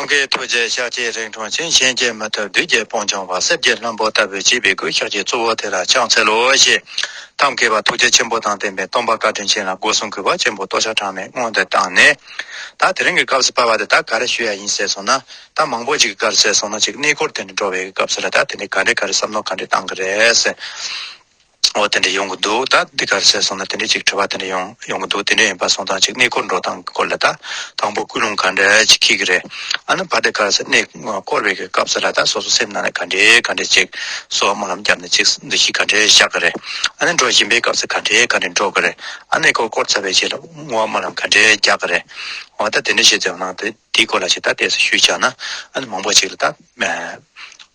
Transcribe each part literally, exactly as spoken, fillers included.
ཀྱི་ཐུགས་རྗེ་ཤཱཀྱའི་རིང་ཐུང་ཅན། གཞན་གྱིས་མི་ཐུབ་བདུད་ཀྱི་དཔུང་འཇོམས་པ། གསེར་གྱི་ལྷུན་པོ་ལྟ་བུའི་བྱིས་པའི་སྐུ། ཤཱཀྱའི་གཙོ་བོ་དེ་ལ་ཕྱག་འཚལ་ལོ་ཞེས་གཏམ་བསྐྱེད་པ། ཐུགས་རྗེ་ཆེན་པོ་དང་ལྡན་པའི་སྟོན་པ་བཀའ་དྲིན་ཅན་ལ་སྒོ་གསུམ་གུས་པ་ཆེན་པོས་བསྟོད་ཕྱག་གྲངས་མེད་སྔོན་དུ་བཏང་ནས། ད་དེ་རིང་གི་སྐབས་སུ་བབས་པ་དེ་ད་ག་རེ་ཞུ་ཡ་ཡིན་ཟེར་སོང་ན། ད་མང་པོ་ཅིག་ག་རེ་ཟེར་སོང་ན་ཅིག་གནས་སྐོར་དེ་འདྲ་འགྲོ་བའི་སྐབས་སུ་ལ་ད་དེ་འདྲའི་ག་འདྲ་ག་རེ་བསམ་མནོ་ག་འདྲ་བཏང་གི་རེད་ཟེར། འོ་དེ་འདྲ་ཡོང་གི་འདུག་ད་འདི་ག་རེ་ཟེར་སོང་ན་དེ་འདྲ་ཅིག་དྲི་བ་དེ་འདྲ་ཡོང་ཡོང་གི་འདུག་དེ་འདྲ་ཡིན་པ་སོང་ཙང་ཅིག་གནས་སྐོར་འགྲོ་སྟངས་ཀྱི་སྐོར་ལ་ད་དང་པོ་ཀུན་སློང་ག་འདྲ་ཅིག་འཁྱེར་གི་རེད། ཨ་ནི་ཕར་དེ་ག་རེ་ཟེར་གནས་སྐོར་བའི་གི་སྐབས་སུ་ལ་ད་སོ་སོ་སེམས་ནང་ལ་ག་འདྲ་ག་འདྲ་ཅིག་གསོལ་བ་སྨོན་ལམ་བརྒྱབ་ནས་ཅིག་འདུ་ཤེས་ག་འདྲ་བཞག་གི་རེད། ཨ་ནི་འགྲོ་བཞིན་པའི་སྐབས་སུ་ག་འདྲ་ག་འདྲ་འགྲོ་གི་རེད། ཨ་གནས་སྐོར་སྐོར་ཚར་བའི་རྗེས་ལ་བསྔོ་བ་སྨོན་ལམ་ག་འདྲ་རྒྱག་གི་རེད། འོ་ད་དེ་འདྲ་བྱས་ཙང་ནང་དེ། དེའི་སྐོར་ལ་ཞིག་ད་ཏོག་ཙམ་ཞུས་བཞག་ན་ཨ་ནི་མང་པོ་ཞིག་ལ་ད་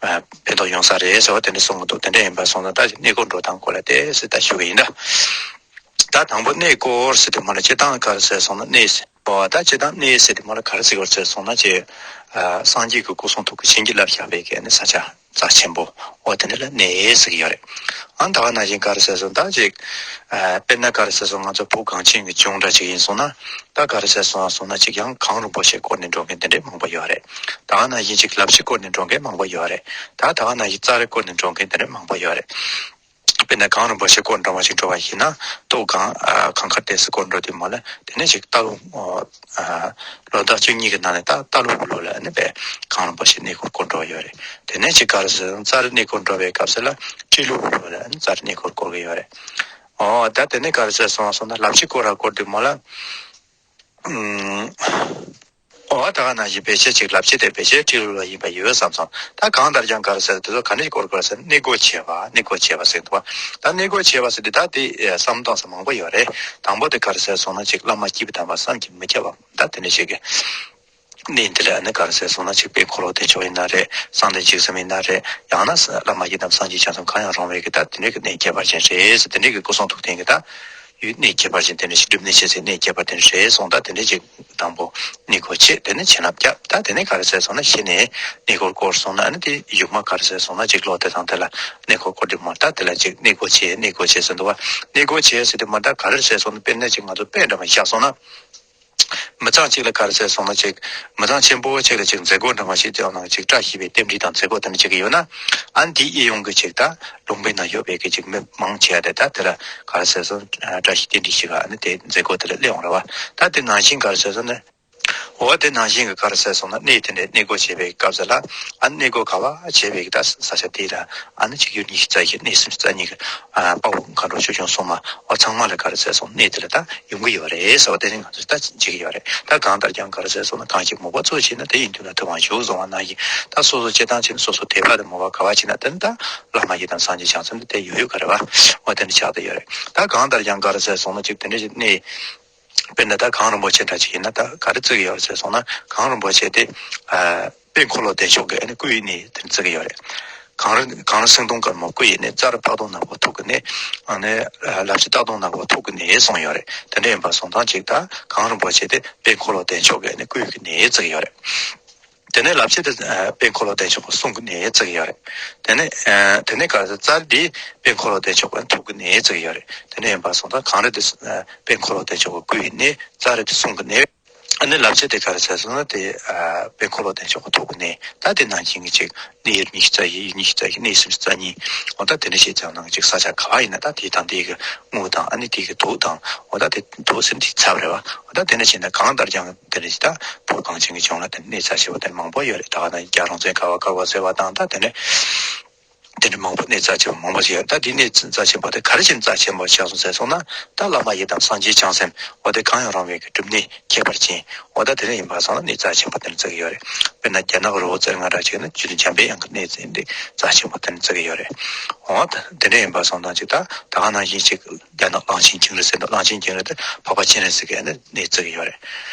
ཕན་ཐོགས་ཡོང་ས་རེད་ཟེར་བ་དེ་འདྲ་གསུང་གི་འདུག་དེ་འདྲ་ཡིན་པ་སོང་ན་ད་གནས་སྐོར་འགྲོ་སྟངས་སྐོར་ལ་ཏོག་ཙམ་ད་ཞུ་གི་ཡིན་ད། ད་དང་པོ་གནས་སྐོར་ཟེར་དུས་མ་ལ་སྤྱིར་བཏང་ག་རེ་ཟེར་སོང་ན་གནས་ཟེར་བ་ད་སྤྱིར་བཏང་གནས་ཟེར་དུས་མ་ལ་ག་རེ་ཟེར་གི་རེད་ཟེར་སོང་ན་ཅེས་སངས་རྒྱས་ཀྱི་སྐུ་གསུང་ཐུགས་ཀྱི་བྱིན་གྱིས་བརླབས་བཞག་པའི་གི་ནི་ས་ཆ། རྩ་ཆེན་པོ། འོ་དེ་འདྲ་ལ་གནས་ཟེར་གྱི་ཡོད་རེད། ཨ་ད་ག་ནང་བཞིན་ག་རེ་ཟེར་སོང་ད་ཅིག་དཔེར་ན་ག་རེ་ཟེར་སོང་ང་ཚོ་བོད་གངས་ཅན་གྱི་ལྗོངས་འདྲ་ཅིག་ཡིན་སོང་ན། ད་ག་རེ་ཟེར་སོང་སོང་ན་ཅིག་ཡང་གངས་རིན་པོ་ཆེ་བསྐོར་ནས་འགྲོ་མཁན་དེ་འདྲ་མང་པོ་ཡོད་རེད། ད་ག་ནང་བཞིན་ཅིག་ལབ་ཕྱི་བསྐོར་ནས་འགྲོ་མཁན་མང་པོ་ཡོད་རེད། ད་ད་ག་ནང་བཞིན་རྩ་རི་བསྐོར་ནས་འགྲོ་མཁན་དེ་འདྲ་མང་པོ་ཡོད་རེད། དཔེར་ན་གངས་རིན་པོ་ཆེ་བསྐོར་འགྲོ་བ་ཞིག་འགྲོ་བ་ཡིན་ན་ལྟོ་གང་གངས་དཀར་ཏོག་ཙམ་བསྐོར་འགྲོ་དུས་མ་ལ་དེ་ནས་ཅིག་རྟ་ལོ། ལོ་ཟླ་བཅུ་གཉིས་ཀྱི་ནང་ནས་ད་རྟ་ལོ་བུ་ལོ་ལ་ནི་པས་གངས་རིན་པོ་ཆེ་གནས་སྐོར་སྐོར་འགྲོ་བ་ཡོད་རེད། དེ་ནས་ཅིག་ག་རེ་ཟེར་རྩ་རི་གནས་སྐོར་འགྲོ་བའི་སྐབས་སུ་ལ་སྤྲེལ་ལོ་བུ་ལོ་ལ་ནི་རྩ་རི་གནས་སྐོར་སྐོར་གི་ཡོད་རེད། ཨོ་ད་དེ་ནས་ག་རེ་ཟེར་སོང་སོང་ན་ལབ་ཕྱི་སྐོར་ར་སྐོར་དུས་མ་ལ། ཨོ་ད་ག་ནང་བཞིན་བེད་སྤྱད་ཅིག་ལབ་ཕྱི་དེ་བེད་སྤྱད་སྤྲེལ་ལོ་ལ་ཡིན་པ་ཡོད་བསམ་སོང་། ད་གང་ལྟར་ཀྱང་ག་རེ་ཟེར་དེ་ཚོ་ག་ནས་སྐོར་དགོས་ཟེར་གནས་སྐོར་བྱེད་པ་གནས་སྐོར་བྱེད་པ་ཟེར་འདུག་བ། ད་གནས་སྐོར་བྱེད་པ་ཟེར་དུས་ད་དེ་བསམ་སྟངས་སུ་མང་པོ་ཡོད་རེད། དང་པོ་དེ་ག་རེ་ཟེར་སོང་ན་ཅིག་བླ་མ་སྐྱེས་བུ་དམ་པ་བསམ་གྱིས་མི་ཁྱབ་པ་ད་དེ་འདྲ་ཞིག་གི་གནས་འདི་ལ་ནི་ག་རེ་ཟེར་སོང་ན་ཅིག་དཔལ་འཁོར་ལོ་བདེ་མཆོག་ཡིན་ན་རེད། གསང་བདེ་འཇིགས་གསུམ་ཡིན་ན་རེད། ཡང་ན་བླ་མ་ཡི་དམ་སངས་རྒྱས་བྱང་སེམས་གང་ཡང་རུང་བའི་གི་ད་དེ་འདྲའི་གི་གནས་ཁྱད་པར་ཅན་རེད་ཟེར་དེ་འདྲའི་གི་སྐུ་གསུང་ཐུགས་རྟེན་གི་ད་ཡུལ་གནས་ཁྱད་པར་ཅན་དེ་འདྲ་ཞིག་སྒྲུབ་གནས་བྱེད་སའི་གནས་ཁྱད་པར་ཅན་རེད་སོང་ད་དེ་འདྲའི་ཅིག་དང་པོ་གནས་སྐོར་བྱེད་དེ་ནས་བྱིན་རླབས་བརྒྱབ་ད་དེ་ནས་ག་རེ་ཟེར་སོང་ན་གཞི་ནས་གནས་སྐོར་སྐོར་སོང་ན་ཨ་ནི་དེ་ཡུག་མ་ག་རེ་ཟེར་སོང་ན་ཅིག་ལོ་དེ་དང་དེ་ལ་གནས་སྐོར་སྐོར་དུས་མ་ད་དེ་ལ་ཅིག་གནས་སྐོར་བྱེད་གནས་སྐོར་བྱེད་ཟེར་འདུག་བ། གནས་སྐོར་བྱེད་ཟེར་དུས་མ་ད་ག་རེ་ཟེར་སོང་ན་དཔེར་ན་ཅིག་ང་ཚོ་དཔེ་འདྲ་མ་བཞག་སོང་ན། མི་ཚང་གཅིག་ལ་ག་རེ་ཟེར་སོང་ན་ཅིག་མི་ཚང་ཆེན་པོ་ཅིག་ལ་ཅིག་མཛད་སྒོ་འདྲ་མ་ཞིག་བྱས་ནང་ཅིག་བཀྲ་ཤིས་པའི་རྟེན་འབྲེལ་དང་མཛད་སྒོ་དེ་འདྲ་བྱེད་ཀྱི་ཡོད་ན། ཨ་ནི་དེའི་གཡས་གཡོན་གྱི་ཅིག་ད་ལུང་པའི་ནང་ཡོད་པའི་གི་ཅིག་མི་མང་ཆེ་བ་དེ་ད་དེ་ལ་ག་རེ་ཟེར་སོང་བཀྲ་ཤིས་རྟེན་འབྲེལ་ཞིག་ག་ཨ་ནི་དེ་མཛད་སྒོ་དེ་ལ་སླེབས་ཡོང་རེད་བ། ད་དེ་ནང་བཞིན་ག་རེ་ཟེར་སོང་ན། འོ་དེ་ནང་བཞིན་གྱི་ག་རེ་ཟེར་སོང་ན་གནས་དེ་འདྲའི་གནས་སྒོ་བྱེད་པའི་སྐབས་སུ་ལ་ཨ་ནི་གནས་སྒོ་ག་བ་བྱེད་པའི་གི་ད་ས་ཆ་དེ་ལ་ཨ་ནི་ཅིག་ཡུལ་ཉི་ཤུ་རྩ་བཞི་གནས་སུམ་ཅུ་རྩ་གཉིས་ཀྱི་ཨ་དཔའ་བོ་མཁའ་འགྲོ་ཆོས་སྐྱོང་སྲུང་མ་འོ་ཚང་མ་ལ་ག་རེ་ཟེར་སོང་གནས་དེ་ལ་ད་ཡོང་གི་ཡོད་རེད་ཟེར་བ་དེ་ནི་ང་ཚོས་ད་བྱེད་ཀྱི་ཡོད་རེད། ད་གང་ལྟར་ཀྱང་ག་རེ་ཟེར་སོང་ན་གང་ཞིག་མོས་པ་གཙོ་ཆེ་ན་དེ་ཡི་མདུན་ལ་ཐུབ་དབང་ཞུ་གསུངས་པ་ནང་བཞིན་ད་སོ་སོ་སྤྱིར་བཏང་བྱས་ན་སོ་སོ་དད་པ་དང་མོས་པ་ག་བ་བྱེད་ན་དེ་ནི་ད་བླ་མ་ཡི་དམ་སངས་རྒྱས་བྱང་སེམས་དེ་དེ་ཡོད་ཡོད་ག་རེ་བ་འོ་དེ་ནི་ཆགས་བསྡད་ཡོད་རེད། ད་གང་ལྟར་ཀྱང་ག་རེ་ཟེར་སོང་ན་ཅིག་དེ་འདྲ་ཞིག་གནས། དཔེར་ན་ད་གངས་རིན་པོ་ཆེ་འདྲ་ཅིག་ཡིན་ན་ད་ག་རེ་བརྩི་གི་ཡོད་རེད་ཟེར་སོང་ན་གངས་རིན་པོ་ཆེ་དེ་ཨ་དཔལ་འཁོར་ལོ་བདེ་མཆོག་གི་ཨ་ནི་སྐུ་ཡི་གནས་དེ་བརྩི་གི་ཡོད་རེད། གངས་རི་གངས་རི་སེང་གདོང་དཀར་མོ་སྐུ་ཡི་གནས། རྩ་རི་ཕག་གདོང་ནག་པོ་ཐུགས་ཀྱི་གནས། ཨ་ནི་ལབ་ཕྱི་སྟག་གདོང་ནག་པོ་ཐུགས་ཀྱི་གནས་གསུངས་ཡོད་རེད། དེ་འདྲ་ཡིན་པ་སོང་ཙང་ཅིག་ད་གངས་རིན་པོ་ཆེ་དེ་དཔལ་འཁོར་ལོ་བདེ་མཆོག་གི་ཨ་ནི་སྐུ་ཡི་གནས་བརྩི་གི་ཡོད་རེད། དེ་ནས་ལབ་ཕྱི་དེ་དཔལ་འཁོར་ལོ་བདེ་མཆོག་གི་གསུང་གི་གནས་བརྩི་གི་ཡོད་རེད། དེ་ནས་དེ་ནས་ག་རེ་རྩ་རི་དེ་དཔལ་འཁོར་ལོ་བདེ་མཆོག་གི་ཐུགས་ཀྱི་གནས་བརྩི་གི་ཡོད་རེད། དེ་འདྲ་ཡིན་པ་སོང་ཙང་གངས་རི་དེ་དཔལ་འཁོར་ལོ་བདེ་མཆོག་གི་སྐུ་ཡི་གནས། རྩ་རི་དེ་གསུང་གི་གནས། ཨ་ནི་ལབ་ཕྱི་དེ་ག་རེ་ཟེར་སོང་ན་དེ་ཨ་དཔལ་འཁོར་ལོ་བདེ་མཆོག་གི་ཐུགས་ཀྱི་གནས། ད་དེ་ནང་བཞིན་གྱི་ཅིག་གནས་ཡུལ་ཉི་ཤུ་རྩ་བཞི་ཡུལ་ཉི་ཤུ་རྩ་བཞི་གནས་སུམ་ཅུ་རྩ་གཉིས། འོ་ད་དེ་འདྲ་ཞིག་ཙམ་ནང་ཅིག་ས་ཆ་ག་བ་ཡིན་ན་ད་དེ་དང་དེ་གི་དངུལ་དང་ཨ་ནི་དེ་གི་དུག་དང་འོ་ད་དེ་དུག་ཟེར་དེ་ཚབ་རེད་བ། འོ་ད་དེ་འདྲ་ཞིག་ན་གང་ལྟར་ཀྱང་དེ་འདྲ་ཞིག་ད་བོད་གངས་ཅན་གྱི་ལྗོངས་ལ་དེ་གནས་རྩ་ཆེ་བ་དེ་མང་པོ་ཡོད་རེད། ད་ག་ན་རྒྱལ་རོང་བཙན་ཁ་བ་ཁ་བ་ཟེར་བ་དང་ད་དེ་འདྲ། དེ་འདྲ་མང་པོ་གནས་རྩ་ཆེན་པོ་མང་པོ་ཞིག་ཡོད། ད་དེ་གནས་རྩ་ཆེན་པོ་དེ་ག་རེ་བྱས་ནས་རྩ་ཆེན་པོ་ཆགས་སོང་ཟེར་སོང་ན་ད་བླ་མ་ཡི་དམ་སངས་རྒྱས་བྱང་སེམས་འོ་དེ་གང་ཡང་རུང་བའི་གི་སྒྲུབ་གནས་ཁྱད་པར་ཅན་འོ་ད་དེ་འདྲ་ཡིན་པ་སོང་ན་གནས་རྩ་ཆེན་པོ་དེ་འདྲ་བརྩི་གི་ཡོད་རེད། དཔེར་ན་རྒྱ་ནག་རི་བོ་རྩེ་ལྔ་འདྲ་ཅིག་ན་རྗེ་བཙུན་འཇམ་པའི་དབྱངས་ཀྱི་གནས་ཚུལ་འདི་རྩ་ཆེན་པོ་དེ་འདྲ་བརྩི་གི་ཡོད་རེད། འོ་ད་དེ་འདྲ་ཡིན་པ་སོང་ཙང་ཅིག་ད་ད་ག་ནང་བཞིན་ཅིག་རྒྱ་ནག་གླང་ཆེན་ཅིང་རི་ཟེར་འདུག་གླང་ཆེན་ཅིང་རི་དེ་འཕགས་པ་སྤྱན་རས་གཟིགས་ཀྱི་གནས་བརྩི་གི་ཡོད་རེད།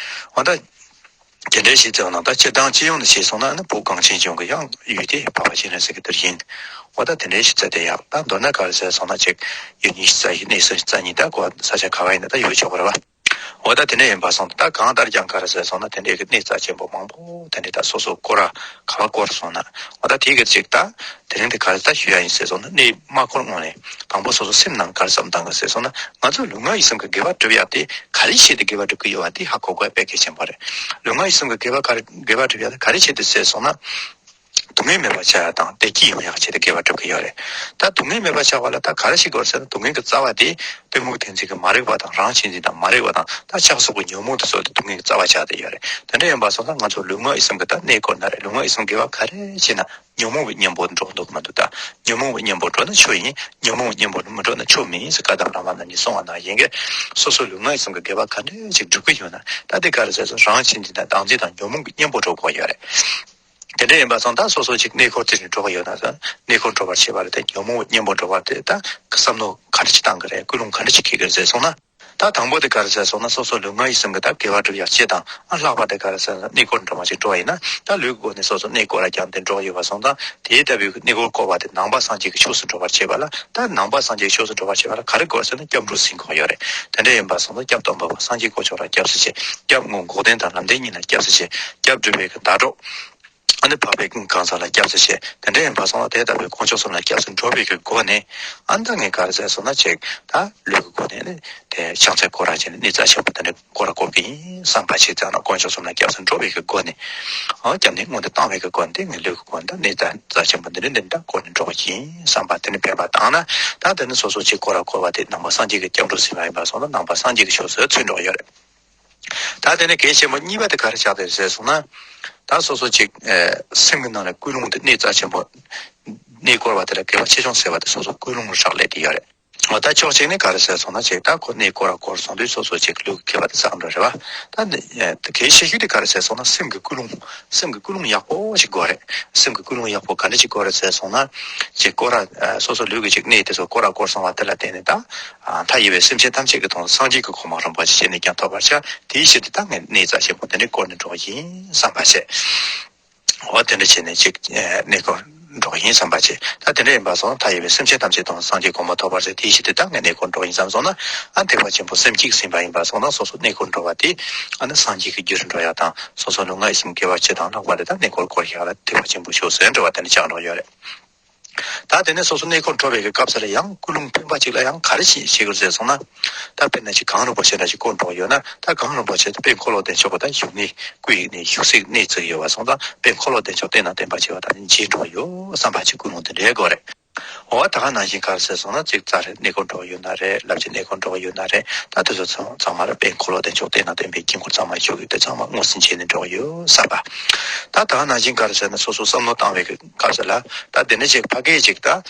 འོ་ད། དེ་འདྲའི་ཞིག་བརྩིས་པ་ན་ད་སྤྱིར་བཏང་སྤྱི་ཡོངས་ནས་བྱས་སོང་ན་ནི་བོད་གངས་ཅན་ལྗོངས་ཀྱི་ཡང་ཡུལ་དེ་འཕགས་པ་སྤྱན་རས་གཟིགས་ཀྱི་དེར་ཡིན། འོ་ད་དེ་འདྲའི་ཞིག་བརྩི་དེ་ཡག་ད་མདོར་ན་ག་རེ་ཟེར་སོང་ན་ཅིག་ཡུལ་ཉི་ཤུ་རྩ་བཞི་གནས་སུམ་ཅུ་རྩ་གཉིས་ད་གོ་ས་ཆ་ག་བ་ཡིན་ན་ད་ཡོད་ཆོག་གི་རེད་བ། འོ་ད་དེ་འདྲ་ཡིན་པ་སོང་ཙང་ད་གང་ལྟར་ཀྱང་ག་རེ་ཟེར་སོང་ན་དེ་འདྲའི་གི་གནས་རྩ་ཆེན་པོ་མང་པོ་དེ་འདྲའི་ད་སོ་སོ་སྐོར་ར་ག་བ་སྐོར་སོང་ན་འོ་ད་དེའི་གི་ཅིག་ད་དེ་རིང་དེ་ག་རེ་ད་ཞུ་ཡ་ཡིན་ཟེར་སོང་ན་གནས་མ་སྐོར་སྔོན་ནས་དང་པོ་སོ་སོ་སེམས་ནང་ག་རེ་བསམ་བཏང་གི་ཟེར་སོང་ན་ང་ཚོ་ལུས་ངག་ཡིད་གསུམ་གི་དགེ་བ་སྒྲུབ་ཡ་དེ་ག་རེ་བྱས་ཏེ་དགེ་བ་སྒྲུབ་ཀྱི་ཡོད་པ་དེ་ཧ་གོ་དགོས་དཔེ་གལ་ཆེན་པོ་རེད། ལུས་ངག་ཡིད་གསུམ་གི་དགེ་བ་ག་རེ་དགེ་བ་སྒྲུབ་ཡ་དེ་ག་རེ་བྱས་ཏེ་ཟེར་སོང་ན། སྡུག་བསྔལ་མེད་པར་ཆགས་ཡ་དང་བདེ་སྐྱིད་ཡོང་ཡག་ཆེད་དུ་དགེ་བ་སྒྲུབ་ཀྱི་ཡོད་རེད། ད་སྡུག་བསྔལ་མེད་པར་ཆགས་པ་ལ་ད་ག་རེ་ཞིག་དགོས་ཟེར་ན་སྡུག་བསྔལ་གྱི་རྩ་བ་དེ་གཏི་མུག་གཏན་ཚིགས་ཀྱིས་མ་རིག་པ་དང་རང་གཅེས་འཛིན་དང་མ་རིག་པ་དང་ད་ཆགས་སོགས་ཀྱི་ཉོན་མོངས་དེ་ཚོ་དེ་སྡུག་བསྔལ་གྱི་རྩ་བ་ཆགས་བསྡད་ཡོད་རེད། དེ་འདྲ་ཡིན་པ་སོང་ཙང་ང་ཚོ་ལུས་ངག་ཡིད་གསུམ་གྱི་ད་གནས་སྐོར་ན་རེད། ལུས་ངག་ཡིད་གསུམ་དགེ་བ་ག་རེ་བྱས་ན་ཉོན་མོངས་པའི་གཉེན་པོ་འགྲོ་འདུག་མ་འདུག་ད་ཉོན་མོངས་པའི་གཉེན་པོ་འགྲོ་ན་ཆོས་ཡིན། ཉོན་མོངས་པའི་གཉེན་པོ་མི་འགྲོ་ན་ཆོས་མིན་ཟེར་བཀའ་གདམས་བླ་མ་རྣམས་ཀྱིས་གསུངས་པ་ནང་བཞིན་གྱི་སོ་སོ་ལུས་ངག་ཡིད་གསུམ་གྱི་དགེ་བ་ག་འདྲ་ཞིག་སྒྲུབ་ཀྱི་ཡོད་ན་ད་དེ་ག་རེ་ཟེར་སོང་རང་གཅེས་འཛིན་དང་བདག་འཛིན་དང་ཉོན་མོངས་ཀྱི་གཉེན་པོ་འགྲོ་དགོས་ཡོད་རེད། དེ་འདྲ་ཡིན་པ་སོང་ད་སོ་སོ་ཅིག་གནས་སྐོར་དེ་ནས་འགྲོ་གི་ཡོད་ན་ཟེར། གནས་སྐོར་འགྲོ་བར་བྱེད་པ་རེད་དེ་ཉོན་མོངས་གཉེན་པོ་འགྲོ་བར་དེ་ད་བསམ་བློ་ག་འདྲ་ཅིག་བཏང་གི་རེད། ཀུན་སློང་ག་འདྲ་ཅིག་འཁྱེར་གི་རེད་ཟེར་སོང་ན། ད་དང་པོ་དེ་ག་རེ་ཟེར་སོང་ན་སོ་སོ་ལུས་ངག་ཡིད་གསུམ་གྱི་ད་དགེ་བ་སྒྲུབ་ཡག་ཆེད་དང་ཨ་ལྷག་པ་དེ་ག་རེ་ཟེར་ན་གནས་སྐོར་འགྲོ་བ་ཅིག་འགྲོ་བ་ཡིན་ན་ད་ལུས་ཀྱི་སྒོ་ནས་སོ་སོ་གནས་སྐོར་ར་ཀྱང་དེ་འགྲོ་གི་ཡོད་པ་སོང་ཙང་དེའི་ལྟ་བུའི་གནས་སྐོར་བསྐོར་བ་དེ་ནང་པ་སངས་རྒྱས་ཀྱི་ཕྱོགས་སུ་འགྲོ་བར་བྱེད་པ་ལ་ད་ནང་པ་སངས་རྒྱས་ཀྱི་ཕྱོགས་སུ་འགྲོ་བར་བྱེད་པ་ལ་ག་རེ་དགོས་ཟེར་ན་སྐྱབས་འགྲོ་ཟིན་དགོས་ཡོད་རེད། དེ་འདྲ་ཡིན་པ་སོང་ཙང་སྐྱབས་སྟོན་པ་པོ་སངས་རྒྱས་དཀོན་མཆོག་ར་སྐྱབས་སུ་མཆི། སྐྱབས་དངོས་འགོག་བདེན་དང་ལམ་བདེན་གཉིས་ལ་སྐྱབས་སུ་མཆི། སྐྱབས་སྒྲུབ་པའི་གི་ཟླ་གྲོགས། ཨ་ནི་འཕགས་པའི་གང་ཟག་ལ་སྐྱབས་སུ་མཆི། དེ་འདྲ་ཡིན་པ་སོང་ན་དེ་ལྟ་བུའི་དཀོན་མཆོག་གསུམ་ལ་སྐྱབས་སུ་འགྲོ་བའི་གི་སྒོ་ནས་ཨ་ནི་ད་ངས་ག་རེ་ཟེར་སོང་ན་ཅིག་ད་ལུས་ཀྱི་སྒོ་ནས་ནི་དེ་ཕྱག་འཚལ་སྐོར་ར་བྱས་ནས་གནས་རྩ་ཆེན་པོ་དེ་འདྲ་སྐོར་ར་སྐོར་གྱི་ཡིན་བསམ་པ་ཞིག་བྱས་ན་དཀོན་མཆོག་གསུམ་ལ་སྐྱབས་སུ་འགྲོ་བའི་གི་སྒོ་ནས་ཨ་སྐྱབས་གནས་སྔོན་དུ་བཏང་བའི་གི་སྒོ་ནས་དེ་ངས་ལུས་ཀྱི་སྒོ་ནས་ད་གནས་རྩ་རྩ་ཆེན་པོ་འདི་འདྲ་འདི་འདྲ་སྐོར་ནས་འགྲོ་གི་ཡིན་བསམ་པ་དེ་ནི་འབད་པ་བཏང་ན་ད་དེ་ནི་སོ་སོ་ཅིག་སྐོར་ར་སྐོར་བ་དེ་ནང་པ་སངས་རྒྱས་ཀྱི་སྐྱབས་འགྲོ་ཟིན་པ་ཡིན་པ་སོང་ན་ནང་པ་སངས་རྒྱས་ཀྱི་ཕྱོགས་སུ་ཚུར་འགྲོ་གི་ཡོད་རེད། ད་དེ་ནས་གལ་ཆེན་པོ་གཉིས་པ་དེ་ག་རེ་ཆགས་བསྡད་ཟེར་སོང་ན། ད་སོ་སོ་ཅིག་ཨེ་སེམས་ཀྱི་ནང་ལ་ཀུན་སློང་དེ་གནས་རྩ་ཆེན་པོ། གནས་སྐོར་བ་དེ་ལ་དགེ་བ་ཆེ་ཆུང་ཟེར་བ་དེ་སོ་སོ་ཀུན་སློང་ལ་རག་ལས་དེ་ཡོད་རེད། འོ་ད་ཕྱོགས་གཅིག་ནས་ག་རེ་ཟེར་སོང་ན་ཅིག་ད་ཁོ་གནས་སྐོར་ར་སྐོར་སོང་དུས་སོ་སོ་ཅིག་ལུས་ཀྱི་དགེ་བ་དེ་བསགས་འགྲོ་རེད་བ། ད་འདི་ཨེ་གལ་ཆེ་ཤོས་དེ་ག་རེ་ཟེར་སོང་ན་སེམས་ཀྱི་ཀུན་སློང་། སེམས་ཀྱི་ཀུན་སློང་ཡག་པོ་ཞིག་དགོས་རེད། སེམས་ཀྱི་ཀུན་སློང་ཡག་པོ་ག་འདྲ་ཞིག་དགོས་རེད་ཟེར་སོང་ན། ཅིག་སྐོར་ར་ཨེ་སོ་སོ་ལུས་ཀྱི་ཅིག་གནས་དེ་ཚོ་སྐོར་ར་སྐོར་སོང་བ་དེ་ལ་བརྟེན་ནས་ད། ཨ་མཐའ་ཡས་པའི་སེམས་ཅན་ཐམས་ཅད་ཀྱི་དོན་དུ་སངས་རྒྱས་ཀྱི་གོ་འཕང་རིན་པོ་ཆེ་ཅི་ནས་ཀྱང་ཐོབ་པར་བྱ། དེའི་ཕྱིར་དུ་ད་ངས་གནས་རྩ་ཆེན་པོ་འདི་འདྲའི་སྐོར་ནས་འགྲོ་བ་ཡིན་བསམ་པ་བྱས། འོ་དེ་འདྲ་བྱས་ནས་ཅིག་ཨེ་གནས་སྐོར་འགྲོ་བ་ཡིན་བསམ་པ་བྱས། ད་དེ་འདྲ་ཡིན་པ་སོང་ན་མཐའ་ཡས་པའི་སེམས་ཅན་ཐམས་ཅད་དོན་དུ་སངས་རྒྱས་གོ་འཕང་ཐོབ་པར་བྱ། དེའི་ཕྱིར་དུ་ད་ངས་གནས་སྐོར་འགྲོ་བ་ཡིན་བསམ་སོང་ན། ཨ་ཐེག་པ་ཆེན་པོ་སེམས་བསྐྱེད་ཟིན་པ་ཡིན་པ་སོང་ན་སོ་སོ་གནས་སྐོར་འགྲོ་བ་དེ་ཨ་ནི་སངས་རྒྱས་ཀྱི་རྒྱུར་འགྲོ་ཡག་དང་སོ་སོ་ལུས་ངག་ཡིད་གསུམ་དགེ་བ་སྤྱི་དང་ལྷག་པ་ལས་ད་གནས་སྐོར་སྐོར་ཡག་ལ་ཐེག་པ་ཆེན་པོའི་ཕྱོགས་སུ་འགྲོ་བ་དེ་འདྲ་ཆགས་འགྲོ་ཡོད་རེད། ད་དེ་ནས་སོ་སོ་གནས་སྐོར་འགྲོ་བའི་གི་སྐབས་སུ་ལ་ཡང་ཀུན་སློང་སྤེན་པ་གཅིག་ལ་ཡང་ག་རེ་བྱེད་བྱེད་དགོས་ཟེར་སོང་ན། ད་དཔེར་ན་ཅིག་གངས་རིན་པོ་ཆེ་འདྲ་ཞིག་སྐོར་འགྲོ་གི་ཡོད་ན་ད་གངས་རིན་པོ་ཆེ་དེ་དཔལ་འཁོར་ལོ་བདེ་མཆོག་གི་ད་བཞུགས་གནས་སྐུ་ཡི་གནས་བཞུགས་སའི་གནས་བརྩི་གི་ཡོད་པ་སོང་ཙང་དཔལ་འཁོར་ལོ་བདེ་མཆོག་བསྟེན་དང་བསྟེན་པར་བྱེད་པ་དང་མཇལ་འགྲོ་གི་ཡོད་བསམ་པ་ཅིག་ཀུན་སློང་དེ་འདྲ་དགོས་རེད། འོ་ད་ག་ནང་བཞིན་ག་རེ་ཟེར་སོང་ན་ཅིག་རྩྭ་རའི་གནས་སྐོར་འགྲོ་གི་ཡོད་ན་རེད། ལབ་ཀྱི་གནས་སྐོར་འགྲོ་གི་ཡོད་ན་རེད། ད་དེ་ཚོ་ཚང་ཚང་མ་ལ་དཔལ་འཁོར་ལོ་བདེ་མཆོག་བསྟེན་དང་བསྟེན་པའི་དཀྱིལ་འཁོར་ཚང་མ་བཞུགས་ཡོད་དེ་ཚང་མ་དངོས་སུ་མཇལ་ནས་འགྲོ་གི་ཡོད་བསམ་པ། ད་ད་ག་ནང་བཞིན་ག་རེ་ཟེར་ན་སོ་སོ་བསམ་བློ་བཏང་བའི་གི་སྐབས་སུ་ལ་ད་དེ་འདྲ་ཅིག་ཕ་གིའི་ཅིག་ད།